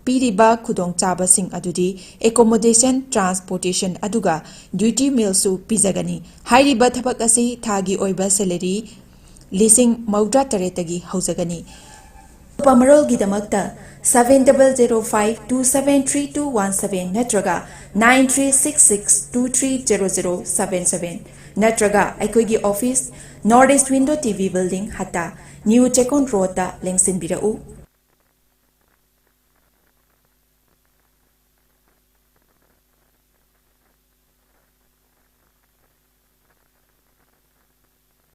ꯄꯤꯔꯤꯕ ꯈꯨꯗꯣꯡꯆꯥꯕꯁꯤꯡ ꯑꯗꯨꯗꯤ accommodation, transportation ꯑꯗꯨꯒ duty mealꯁꯨ ꯄꯤꯖꯒꯅꯤ꯫ ꯍꯥꯏꯔꯤꯕ ꯊꯕꯛ ꯑꯁꯤ ꯊꯥꯒꯤ ꯑꯣꯏꯕ salary ꯂꯤꯁꯤꯡ ꯃꯧꯗ꯭ꯔꯥ ꯇꯔꯦꯠꯇꯒꯤ ꯍꯧꯖꯒꯅꯤ꯫ ꯑꯇꯣꯞꯄ ꯃꯔꯣꯜꯒꯤꯗꯃꯛꯇ seven double zero five two seven three two one seven ꯅꯠꯇ꯭ꯔꯒ nine three six six two three zero zero seven seven ꯅꯠꯇ꯭ꯔꯒ ꯑꯩꯈꯣꯏꯒꯤ office, North East Window T V Building, ꯍꯠꯇꯥ, New ꯆꯦꯛꯀꯣꯟ ꯔꯣꯗꯇ ꯂꯦꯡꯁꯤꯟꯕꯤꯔꯛꯎ꯫